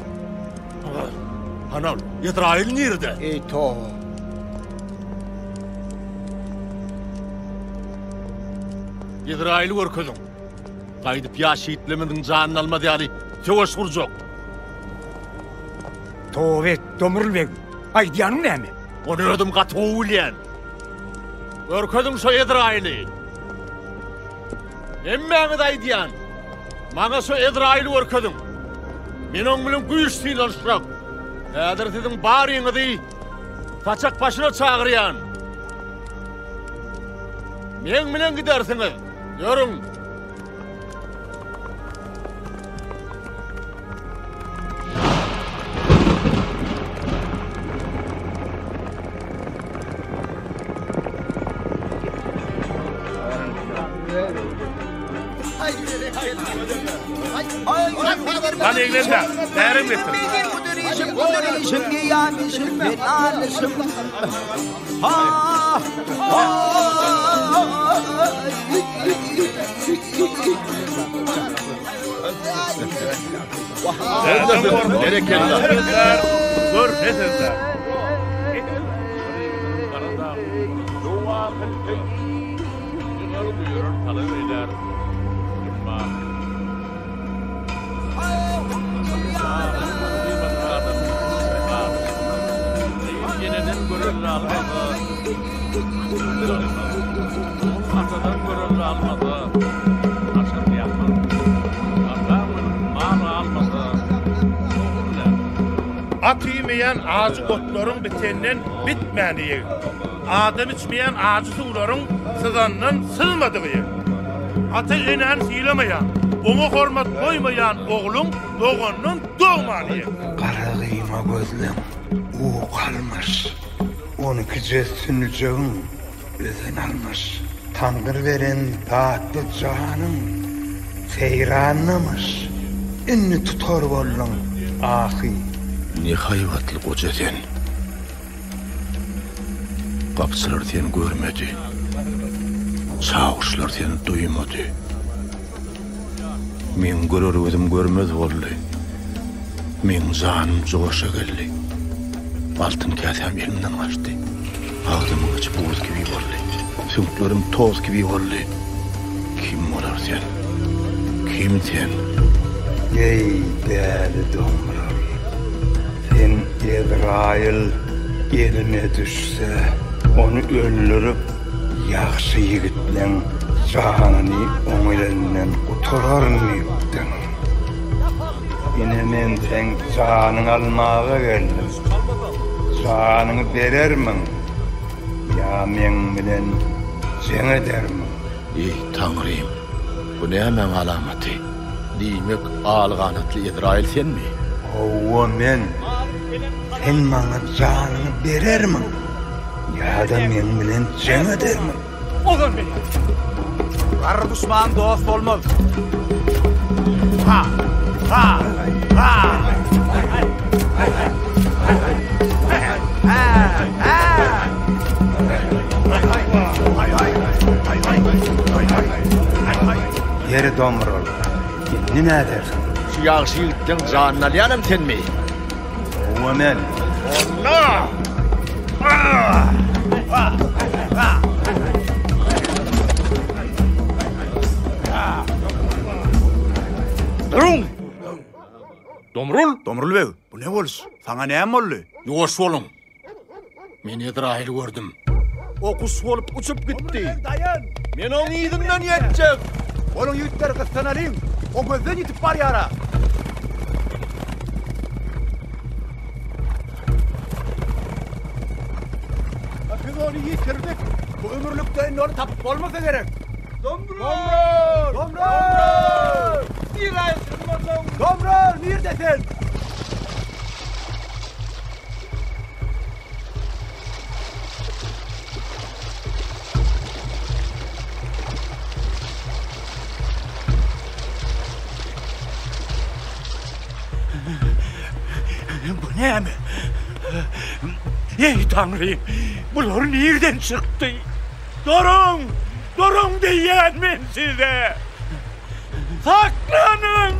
B: Hany ol? Ezraýyl nirde?
L: Eý, toba.
B: Ezraýyly görkeziň. Gaýdyp ýaş ýigitlerimiziň janyny almaz ýaly söweş gurjak.
J: Toba et, Domrul beg. Aýdýanyň näme?
B: Ony özüm gaty gowy bilýän. Görkeziň şo Ezraýyly. Hemmäňize aýdýan, maňa şo Ezraýyly görkeziň.
D: Men oň bilen güýç synanyşjak. Häzir siziň baryňyzy saçak başyna çagyrýan. Meň bilen gidersiňiz. Ýörüň.
H: Hany eglenme, bärim getir.
D: Berekella.
H: Gör ne sözler. At iýmeýän ajy otlaryň bitenden bitmäni ýeg. Adam içmeýän ajy suwlaryň syzandan syzmadygy ýeg. Ata-enäni sylamaýan, oňa hormat goýmaýan ogluň dogandan dogmany ýeg.
G: Gara gyýma gözleň uky almyş, On ikije sünüjegiň özen almyş. Taňry beren datly janyň seýrandamyş, Indi tutar bolduň ahy.
B: Ne haýbatly goja sen. Gapçylar seni görmedi. Çawuşlar seni duýmady. Meň görer gözüm görmez boldy. Meň janym joşa geldi. Altyn käsäm elimden gaçdy. Agzymyň içi buz kibi boldy. Süňklerim toz kibi boldy. Kim bolar sen? Kim sen?
G: Eý, däli Domrul! Sen Ezraýyl eline düşse, ony öldürip, ýagşy ýigitleň janyny oň elinden gutararyn diýipdiň. Ine, men seň janyňy almaga geldim. Janyňy berermiň ýa meň bilen jeň edermiň?
B: Eý, Taňrym, bu nämäň alamaty? Diýmek, al ganatly Ezraýyl senmi?
G: Hawa, men. Sen maňa janyňy berermiň ýa-da meň bilen jeň edermiň?
T: Ozal men. Garry duşman dost bolmaz. Ha! Ha! Ha!
G: Ýeri Domrul, indi nädersiň?
D: Şu ýagşy ýigitleň janyny alýanam senmi?
G: Hawa men.
D: Onda!
F: Duruň! Domrul!
T: Domrul beg, bu ne boluş? Saňa näme boldy?
B: Ýuwaş boluň! Men Ezraýyly gördüm.
D: O guş bolup uçup gitdi.
T: Daýan!
D: Men oň yzyndan ýetjek.
T: Boluň ýigitler, gyssanalyň! O gözden ýitip barýar-a! Biz ony ýitirdik. Bu ömürlikde indi ony tapyp bolmasa gerek. Domrul! Domrul! Domrul, nirde sen?
M: Bu näme? Eý Taňrym, bular nirden çykdy? Duruň! Duruň diýýän men size! Saklanyň!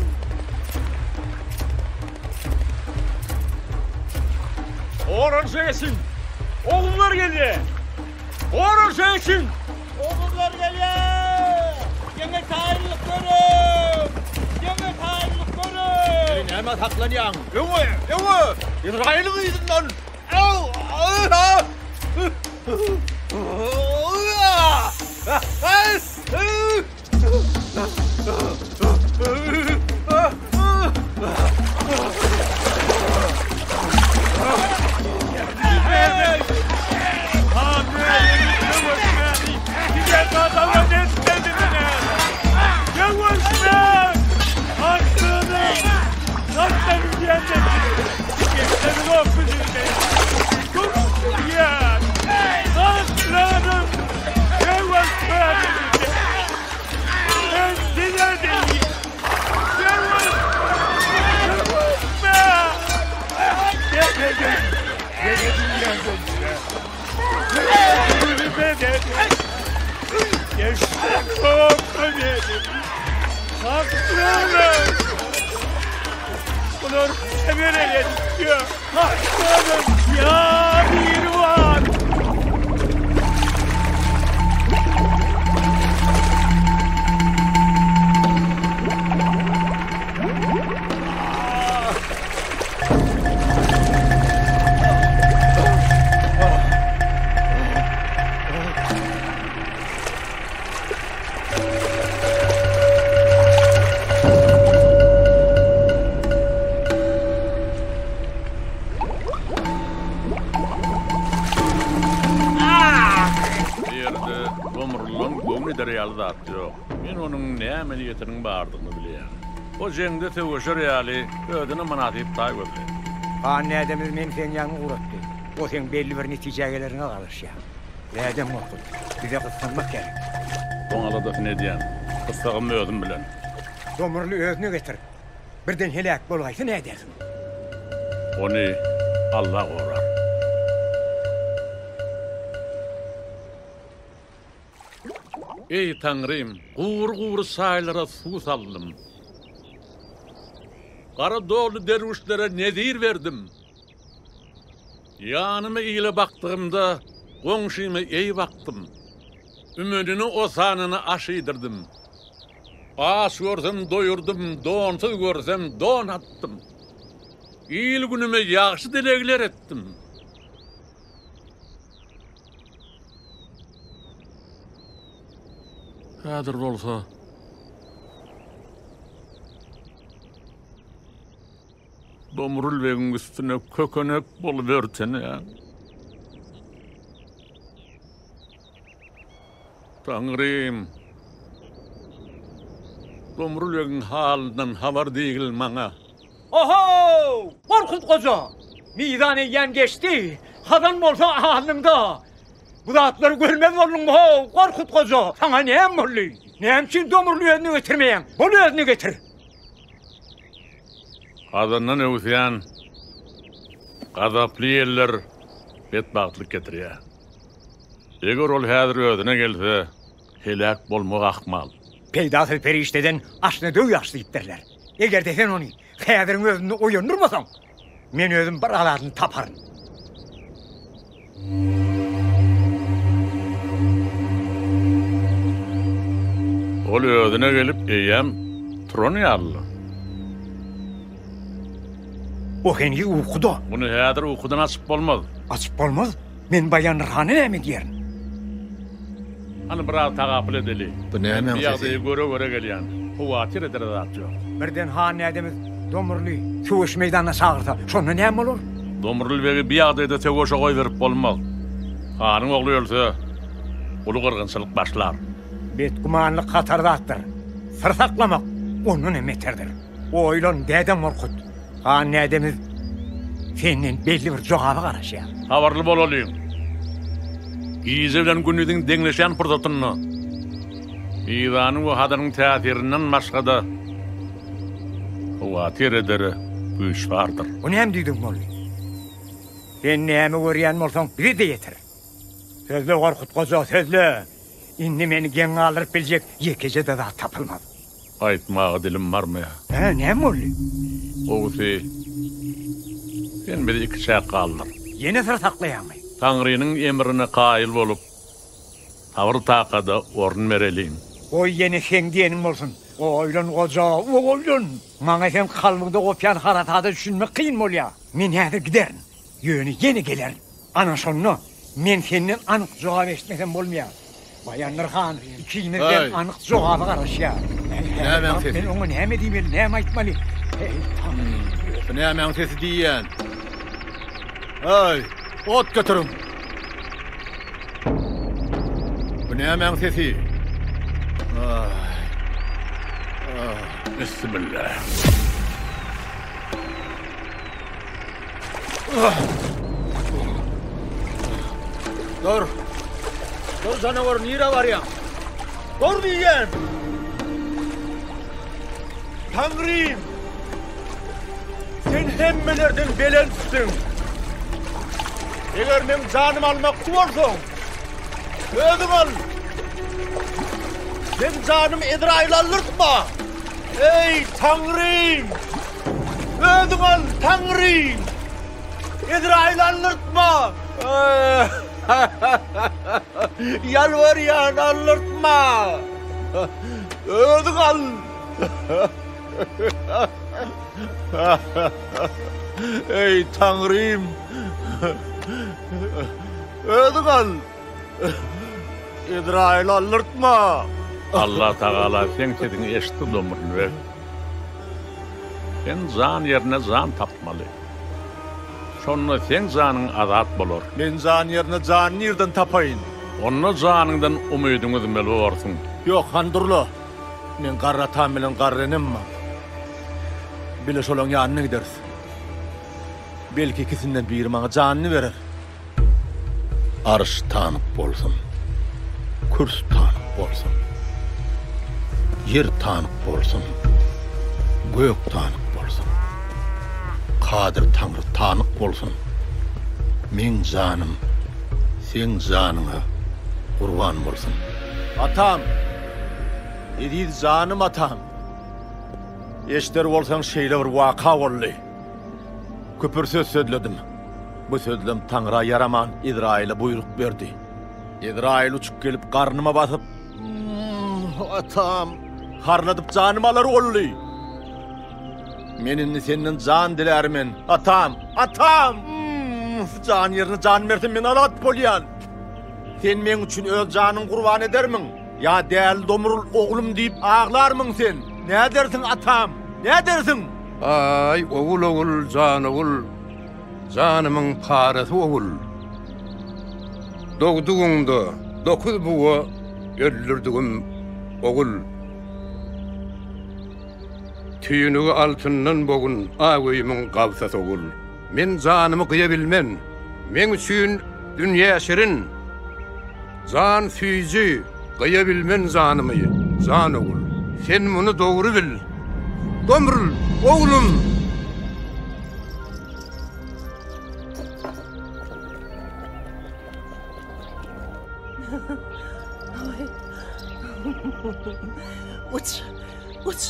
F: Goranyşa geçiň! Oguzlar gelýär! Goranyşa geçiň!
L: Oguzlar gelýär! Ýeňe taýynlyk görüň! Ýeňe taýynlyk görüň!
D: Ýeri nämä saklanýaň? Öňe! Öňe! Izraýylyň yzyndan!
M: Bular hemen edip Ya bir var.
H: Bu ýerde Domruldan göwün eder ýaly zat ýok. Men onuň näme niýetiniň bardygyny bilýän. O jeňde söweşer ýaly özüne mynasyp taý gözleýär.
J: Han dädemiz meni seň ýanyňa ugratdy. O seň belli bir netijä geleriňe garaşýar. Dädem Gorkut, bize gyssanmak gerek.
H: Oň aladasyny edýän. Gyssagym özüm bilen.
J: Domruly özüne getir. Birden heläk bolaýsa nädersiň?
H: Ony Alla gorar. Eý, Taňrym, gury-gury çaýlara suw saldym. Gara donly derwüşlere nezir berdim. Ýanyma ile bakdygymda, goňşyma eý bakdym. Ümenini, osanyny aş iýdirdim. Aç görsem doýurdym, donsuz görsem don atdym. Il-günüme ýagşy dilegler etdim. Häzir bolsa. Domrul begiň üstüne kökenek bolup örtenýän. Taňrym! Domrul begiň halyndan habar diýgil maňa.
S: Oho! Gorkut goja! Mizan eýýäm geçdi. Hazan bolsa alnyňda. Bu zatlary görmez bolduňmy how, Gorkut goja? Saňa näme boldy? Näme üçin Domruly özüne getirmeýäň? Bol özüne getir.
H: Gazandan öwüsýän gazaply ýeller betbagtlyk getirýär. Eger ol häzir özüne gelse, heläk bolmagy ahmal.
J: Peýdasyz perişdeden aşna döw ýagşy diýipdirler. Eger-de sen ony häziriň özünde oýandyrmasaň, men özüm bir aladyny taparyn.
H: Ol özüne gelip eýýäm turan ýalydy.
J: O heniz ukuda.
H: Muny häzir ukudan açyp bolmaz.
J: Açyp bolmaz? Men Baýandyr hana näme diýerin?
H: Hany biraz tagapyl edeli.
B: Bu
H: Men
B: nämäň
H: bu
B: sesi?
H: ýagdaýy göre-göre gelýän. Howatyr edere zat ýok.
J: Birden han dädemiz Domruly söweş meýdanyna çagyrsa, şonda näme bolar?
H: Domrul begi bu ýagdaýda söweşe goýberip bolmaz. Hanyň ogly ölse, uly gyrgynçylyk başlar.
J: Betgümanlyk hatar zatdyr. Syr saklamak ondan hem beterdir. Oýlan, dädem Gorkut. Han dädemiz senden belli bir jogaba garaşýar.
H: Habarly bolalyň. Gije bilen gündiziň deňleşýän pursatynda Mizanyň we Hazaryň täsirinden başga-da howatyr edere güýç bardyr.
J: Bu näme diýdigiň boldy? Sen näme görýän bolsaň, bize-de ýetir. Sözle, Gorkut goja, sözle! Indi meni geň galdyryp biljek ýekeje-de zat tapylmaz.
H: Aýtmaga dilim barmaýar.
J: Hä, näme boldy?
H: Gowusy, sen bizi ikiçäk galdyr.
J: Ýene syr saklaýaňmy?
H: Taňrynyň emrine kaýyl bolup, sabyr-takada orun bereliň.
J: Goý, ýene seň diýeniň bolsun. Oýlan, goja, oýlan! Maňa seň kalbyňda gopýan harasada düşünmek kyn bolýar. Men häzir giderin. Ýöne ýene gelerin. Ana şonda men senden anyk jogap eşitmesem bolmaýar. Baýandyr han ikimizden
B: Aý.
J: anyk jogaba garaşýar.
B: Nämäň sesi?
J: Men oňa näme diýmeli, näme aýtmaly? Eý, Taňrym.
B: Bu nämäň sesi diýýän? Aý, ot getiriň. Bu nämäň sesi? Aý. Aý.
H: Bismillah.
D: Dur. Dur janawar nirä barýaň? Dur diýýän. Taňrym! Sen hemmelerden belentsiň. Eger meň janymy almakçy bolsaň, özüň al! Meň janymy Ezraýyla aldyrtma! Eý, Taňrym! Özüň al, Taňrym! Ezraýyla aldyrtma! Ýalbarýan, aldyrtma! Özüň al! Eý, Taňrym! Özüň al! Ezraýyly aldyrtma!
H: Allatagala seň sesiňi eşitdi, Domrul beg. Sen jan ýerine jan tapmaly. Şonda seň janyň azat bolar.
D: Men jan ýerine jany nirden tapaýyn?
H: Onda janyňdan umydyňy üzmeli borsuň.
D: Ýok, Handurla. Meň garry atam bilen garry enem bar. Bile şolaň ýanyna gideris. Belki ikisinden biri maňa janyny berer.
B: Arş tanyk bolsun, kürs tanyk bolsun, Ýer tanyk bolsun, gök tanyk bolsun, Kadyr Taňry tanyk bolsun, meň janym seň janyňa gurban bolsun.
D: Atam! Eziz janym atam! Eşder bolsaň şeýle bir waka boldy. Küpür söz sözledim. Bu sözlem Taňra ýaraman Ezraýyla buýruk berdi. Ezraýyl uçup gelip garnyma basyp, Atam, harladyp janymy alar boldy. Men indi senden jan dilärmen. Atam, atam! Jan ýerine jan bersem men azat bolýan. Sen meň üçin öz janyňy gurban edermiň? Ýa däli Domrul oglum diýip aglarmyň sen? Nädersiň, atam, nädersiň?
N: Aý, ogul, ogul, jan ogul, janymyň parasy ogul. Dogdugyňda dokuz buga öldürdigim ogul. Tüýnügi altyndan bogun ak öýümiň gabsasy ogul. Men janymy gyýa bilmen, meň üçin dünýä şirin. Jan süýji, gyýa bilmen janymy, jan ogul. Sen muny dogry bil, Domrul, oglum!
V: Uç, uç.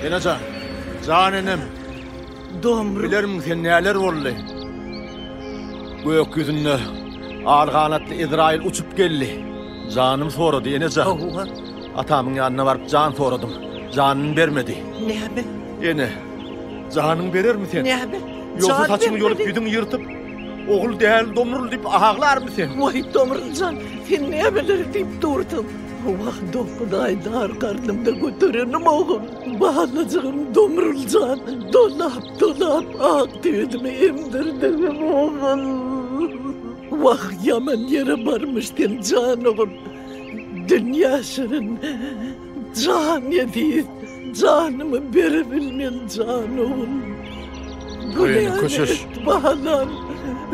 D: Enejan, jan enem.
V: Domrul.
D: Bilermiň sen näler boldy? Gök ýüzünde al ganatly Ezraýyl uçup geldi. Janym sorady, enejan.
V: Hawa.
D: Atamyň ýanyna baryp jan soradym. Janyny bermedi.
V: Näme?
D: Ene, janyňy berermi sen?
V: Näme?
D: Ýogsa saçyňy ýolup ýüzüňi ýyrtyp, ogul däl Domrul diýip aglarmy sen?
V: Waý, Domrul jan, sen nämeleri diýip dursuň? Wah, 9 aý dar garnymda göterenim ogul. Balajygym Domrul jan, dolap-dolap ak süýdümi emdirdigim ogul. Wah, ýaman ýere barmyş sen jan ogul. Dünýä şirin, jan eziz, janymy berebilmen jan ogul.
D: Günämi
V: öt balam,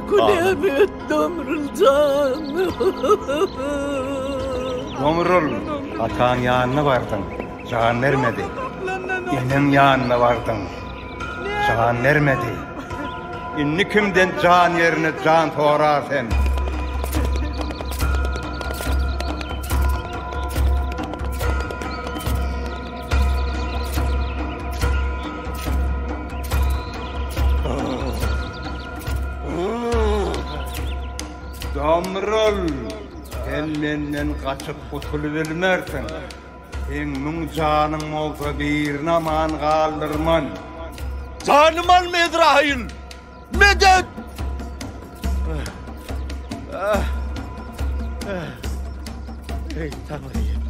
V: günämi öt Domrul jan.
G: Domrul, ataň ýanyna bardyň, jan bermedi. Eneň ýanyna bardyň, jan bermedi. Indi kimden jan ýerine jan sorar sen? Domrul, sen menden gaçyp gutulybilmersiň. Seň müň janyň bolsa birini aman galdyrman.
D: Janym alma Ezraýyl! Medet! Eý, Taňrym!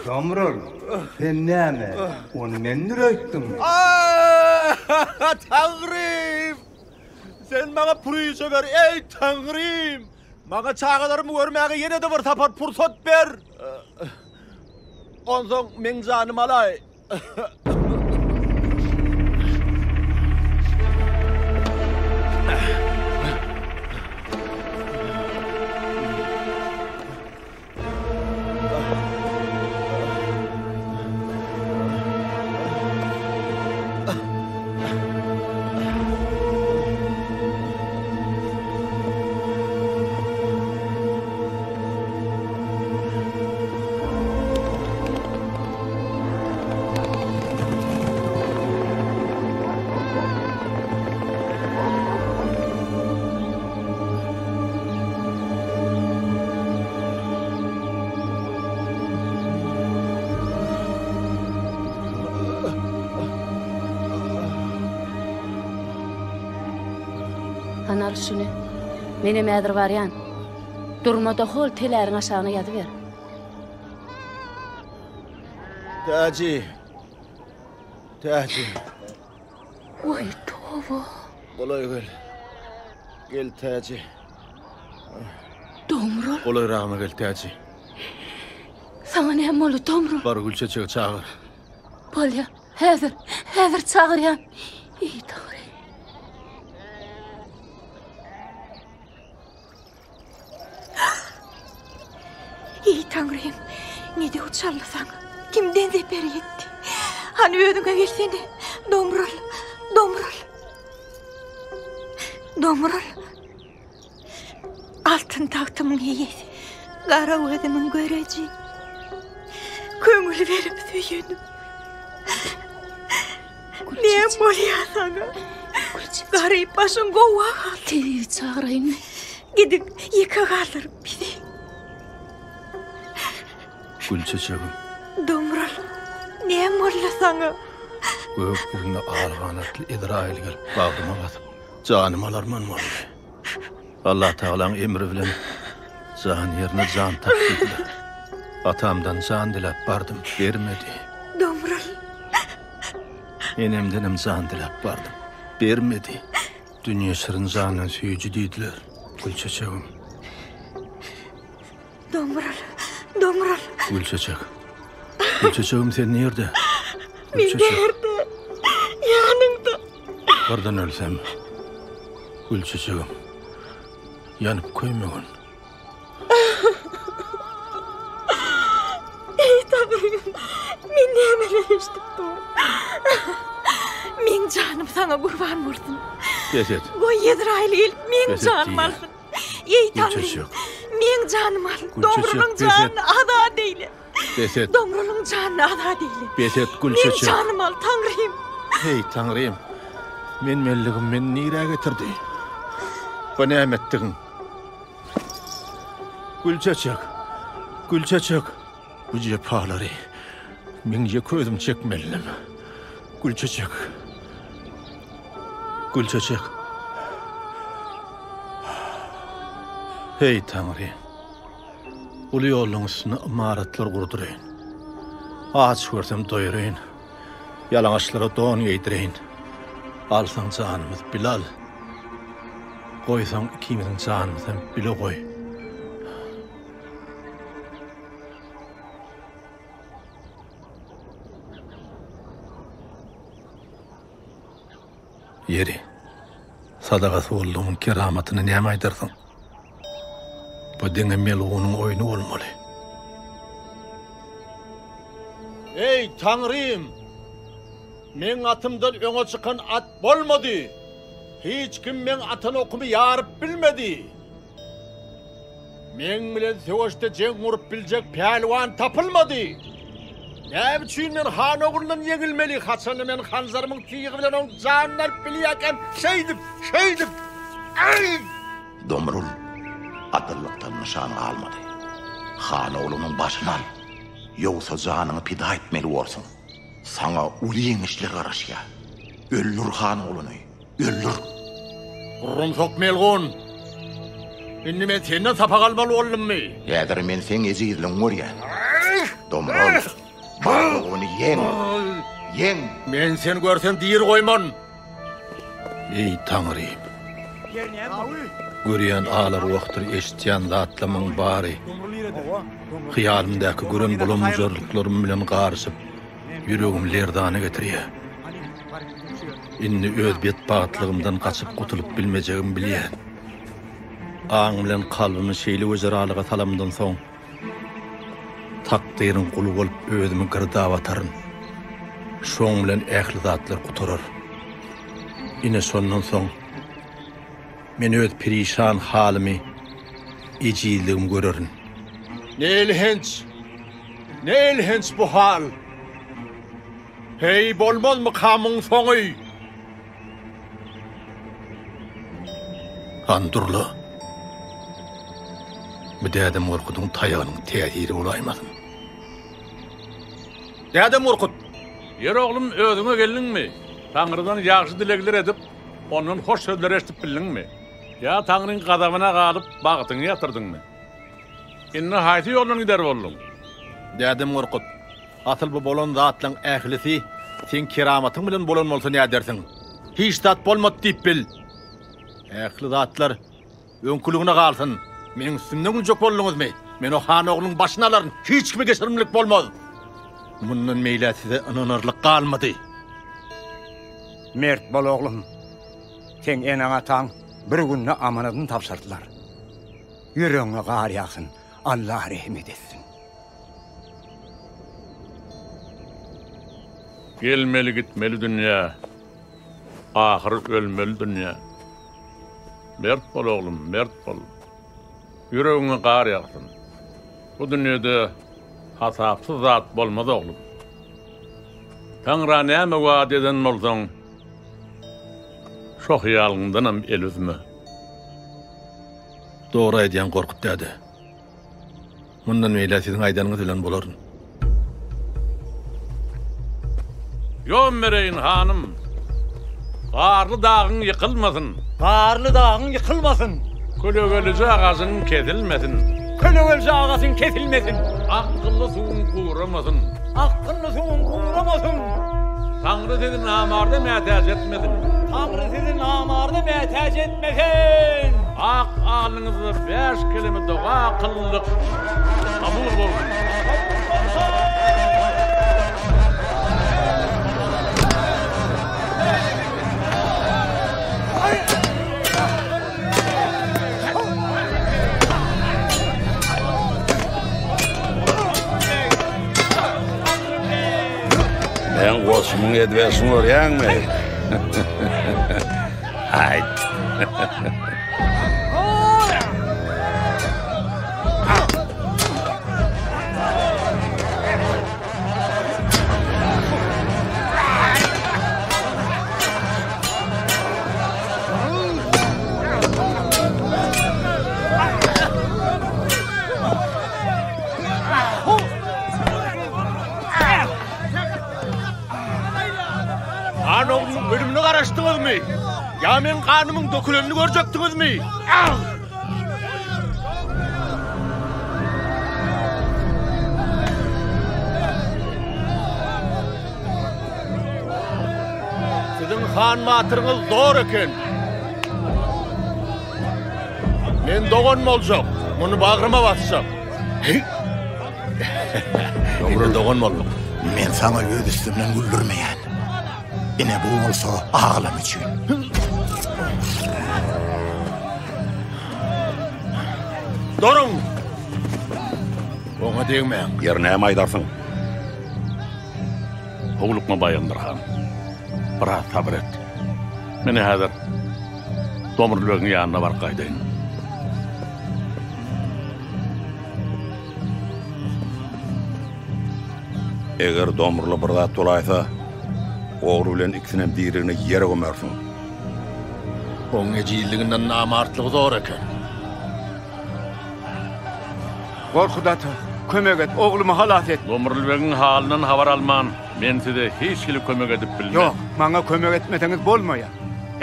G: Domrul, sen näme, ony mendir öýtdüňmi?
D: Taňrym! Sen maňa puryja ber, eý, Taňrym! Maňa çagalarymy görmäge ýene-de bir sapar pursat ber! Onsoň meň janymy alaý.
Q: Hany al şuny. Menem häzir barýan. Durma-da hol teläriň aşagyna ýazyber.
D: Täji. Täji.
Q: Oý, toba.
D: Golaý gel. Gel Täji.
Q: Domrul.
D: Golaýragyma gel Täji.
Q: Saňa näme boldy, Domrul?
B: Bar Gülçeçegi çagyr.
Q: Bolýa, häzir, häzir çagyrýan. Eý, Taňry.
R: Eý, Taňrym, ne döw çaldy saňa? Kimden zeper ýetdi? Hany özüňe gelsene, Domrul, Domrul. Domrul. Altyn tagtymyň eýesi, gara gözümiň göreji. Köňül berip söýenim. Näme bolýar saňa? Garyp başyň gowa galdy.
Q: Tebibi çagyraýynmy?
R: Gidiň, ýeke galdyryp bizi.
B: Gülçeçegim.
R: Domrul, näme boldy saňa?
B: Gök ýüzünde al ganatly Ezraýyl gelip bagryma basyp, janymy alarman boldy. Allatagalaň emri bilen jan ýerine jan tap diýdiler. Atamdan jan diläp bardym, bermedi.
R: Domrul.
B: Enemdenem jan diläp bardym, bermedi. Dünýe şirin jandan süýji diýdiler, Gülçeçegim.
R: Domrul, Domrul.
B: Gülçeçek. Gülçeçegim sen nirde?
R: Men bärde, ýanyňda.
B: Birden ölsem, Gülçeçegim, ýanyp köýmegin.
R: Eý, Taňrym, men nämeler eşidip durun. Meň janym saňa gurban bolsun.
B: Bes et.
R: Goý Ezraýyl gelip meň janymy alsyn. Eý, Taňrym, meň janymy al. Domrulyň janyny azat eýle.
B: Bes et.
R: Domrulyň janyny azat eýle.
B: Bes et, Gülçeçek.
R: Meň janymy al, Taňrym.
B: Eý, Taňrym, men-menligim meni nirä getirdi? Bu näme etdigiň? Gülçeçek, Gülçeçek. Bu jepalary meň ýeke özüm çekmelidim. Gülçeçek. Gülçeçek. Eý, Taňry! Uly ýollaň üstünde ymaratlar gurduraýyn. Aç görsem doýuraýyn. Ýalaňaçlara don geýdireýin. Alsaň janymyzy bile al. Goýsaň ikimiziň janymyzam bile goý. Ýeri, sadagasy boldugymyň keramatyny näme aýdarsyň? Bu diňe melgunyň oýny bolmaly.
D: Eý, Taňrym! Meň atymdan öňe çykan at bolmady. Hiç kim meň atan okumy ýaryp bilmedi. Meň bilen söweşde jeň gurup biljek pälwan tapylmady. Näme üçin men han oglundan ýeňilmeli, haçanda men hanjarymyň tygy bilen oň janyny alyp bilýärkäm, şeýdip, şeýdip, aý!
A: Domrul, adyllykdan nyşan galmady. Han oglunyň başyny al, ýogsa janyňy pida etmeli borsuň. Saňa uly ýeňişler garaşýar. Öldür han ogluny, öldür!
D: Gurrumsak melgun! Indi men senden sapak almaly boldummy?
A: Häzir men seň ejizligiňi görýän. Domrul, bar ony ýeň! Ýeň!
D: Men seni görsem diri goýman!
B: Eý, Taňrym! Görýän alarwagtyr eşitýän zatlamyň bary hyýalymdaky gören bulam-bujarlyklarym bilen garyşyp, ýüregimi lerzana getirýär. Indi öz betbagtlygymdan gaçyp gutulyp bilmejegimi bilýän. Aň bilen kalbymy şeýle wejeralyga salamdan soň, takdyryň guly bolup özümi girdaba ataryn. Şoň bilen ähli zatlar gutarar. Ine şondan soň men öz perişan halymy, ejizligimi görerin.
D: Ne elhenç, ne elhenç bu hal! Heý, bolmazmyka muň soňy?
B: Han dur-la. Bu dädem Gorkudyň taýagynyň täsiri bolaýmasyn?
D: Dädem Gorkut!
H: Ýeri oglum, özüňe geldiňmi? Taňrydan ýagşy dilegler edip, ondan hoş sözler eşidip bildiňmi? Ýa Taňryň gazabyna galyp, bagtyňy ýatyrdyňmy? Indi haýsy ýoldan gider bolduň?
D: Dädem Gorkut, asyl bu bolan zatlaň ählisi seň keramatyň bilen bolan bolsa nädersiň? Hiç zat bolmady diýip bil! Ähli zatlar öňküligine galsyn. Meniň üstümden güljek bolduňyzmy? Men o han oglunyň başyny alaryn, hiç kime geçirimlilik bolmaz!
B: Mundan beýläk size ynanarlyk galmady.
J: Mert bol oglum. Seň eneň-ataň bir günde amanadyny tabşyrdylar. Ýüregiňe gar ýagsyn, Allah rehmet etsin.
H: Gelmeli gitmeli dünýä, ahyr ölmeli dünýä. Mert bol oglum, mert bol. Ýüregiňe gar ýagsyn. Bu dünýede hasapsyz zat bolmaz oglum. Taňra näme wada eden bolsaň, şo hyýalyňdanam el üzme.
B: Dogry aýdýaň Gorkut däde. Mundan beýläk siziň aýdanyňyz bilen bolaryn.
H: Ýom bereýin, hanym. Garly dagyň ýykylmasyn.
S: Garly dagyň ýykylmasyn.
H: Kölegelije agajyň kesilmesin.
S: Kölegelije agajyň kesilmesin.
H: Akgynly suwuň guramasyn.
S: Akgynly suwuň guramasyn.
H: Taňry sizi namarda mätäç etmesin.
S: Taňry sizi namarda mätäç etmesin.
H: Ak alnyňyzda bäş keleme doga kylyndyk kabul bolsun.
E: Meň goçumyň edberşini görýäňmi? Haýt.
D: Han oglunyň ölümine garaşdyňyzmy? Ýa meň ganymyň dökülenini görjekdiňizmi? Siziň han batyryňyz zor eken. Men dogan boljak, muny bagryma basjak.
B: Indi dogan bolduk.
A: Men saňa öz üstümden güldürmeýän. Ine bu bolsa aglam üçin.
D: Duruň! Oňa degmäň.
E: Ýeri näme aýdarsyň?
H: Howlukma Baýandyr han. Biraz sabyr et. Men häzir Domrul begiň ýanyna baryp gaýdaýyn.
E: Eger Domrula bir zat bolaýsa, ogry bilen ikisinem diriligine ýere gömersiň.
B: Oň ejizliginden namartlygy zor eken.
G: Gorkut ata, kömek et, oglumy halas et!
H: Domrul begiň halyndan habar alman, men size hiç hili kömek edip bilmen.
G: Ýok, maňa kömek etmeseňiz bolmaýar.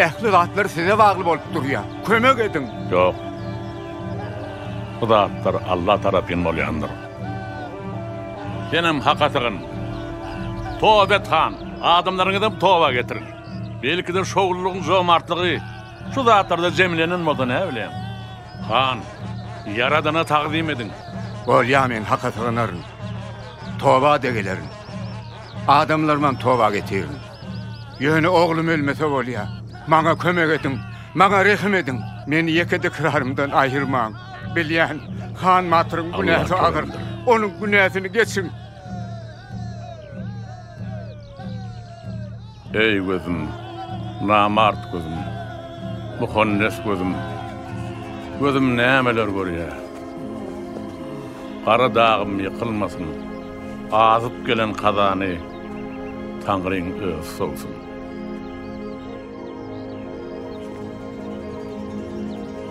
G: Ähli zatlar size bagly bolup durýar. Kömek ediň!
H: Ýok. Bu zatlar Alla tarapyn bolýandyr. Senem Haka sygyn. Toba et, han! Adamlaryňyzam toba getir. Belki-de şowlulygyň jomartlygy şu zatlarda jemlenen bolsa näbilýäň. Han, Ýaradana tagzym ediň.
G: Bolýa men Haka sygynaryn. Toba-da gelerin. Adamlarymam toba getirin. Ýöne oglum ölmese bolýa. Maňa kömek ediň. Maňa rehim ediň. Meni ýeke dikrarymdan aýyrmaň. Bilýän, Han batyryň günäsi agyr. Onuň günäsini geçiň.
H: Eý gözüm, namart gözüm, muhannes gözüm, gözüm nämeler görýär? Gara dagym ýykylmasyn, azyp gelen kazany Taňryň özi sowsun.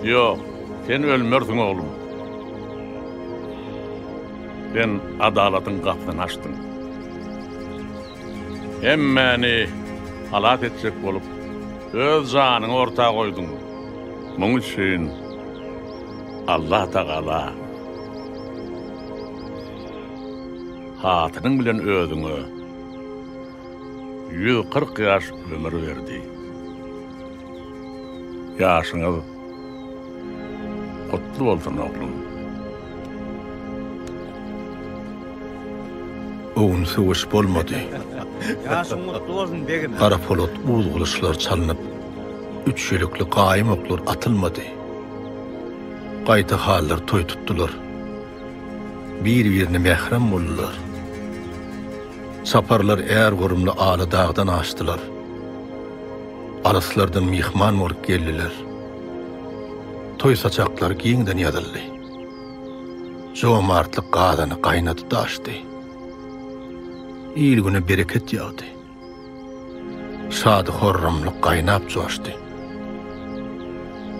H: Ýok, sen ölmersiň oglum. Sen adalatyň gapysyny açdyň. Hemmäni halas etjek bolup, öz janyňy orta goýduň. Muň üçin Allatagala hatynyň bilen özüňe 140 ýaş ömür berdi. Ýaşyňyz gutly bolsun, oglum.
B: O gün söweş bolmady.
K: Ýaşyň gutly bolsun, begim.
B: Gara polat uz gylyçlar çalnyp, üç ýelekli gaýym oklar atylmady. Gaýta hallar toý tutdular. Bir-birine mährem boldular. Çaparlar är gorumly ala dagdan aşdylar. Alyslardan myhman bolup geldiler. Toý saçaklary giňden ýazyldy. Jomartlyk gazany gaýnady daşdy. Il-güne bereket ýagdy. Şady-horramlyk gaýnap joşdy.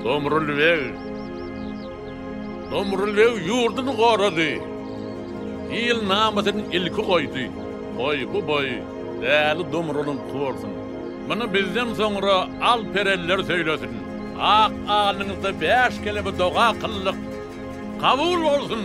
H: Domrul beg Domrul beg ýurduny gorady. Il namysyny ilki goýdy. Goý, bu boý däli Domrulyňky bolsun. Muny bizden soňra al-pereller söýlesin. Ak alnyňyzda bäş keleme doga kyldyk. Kabul bolsun!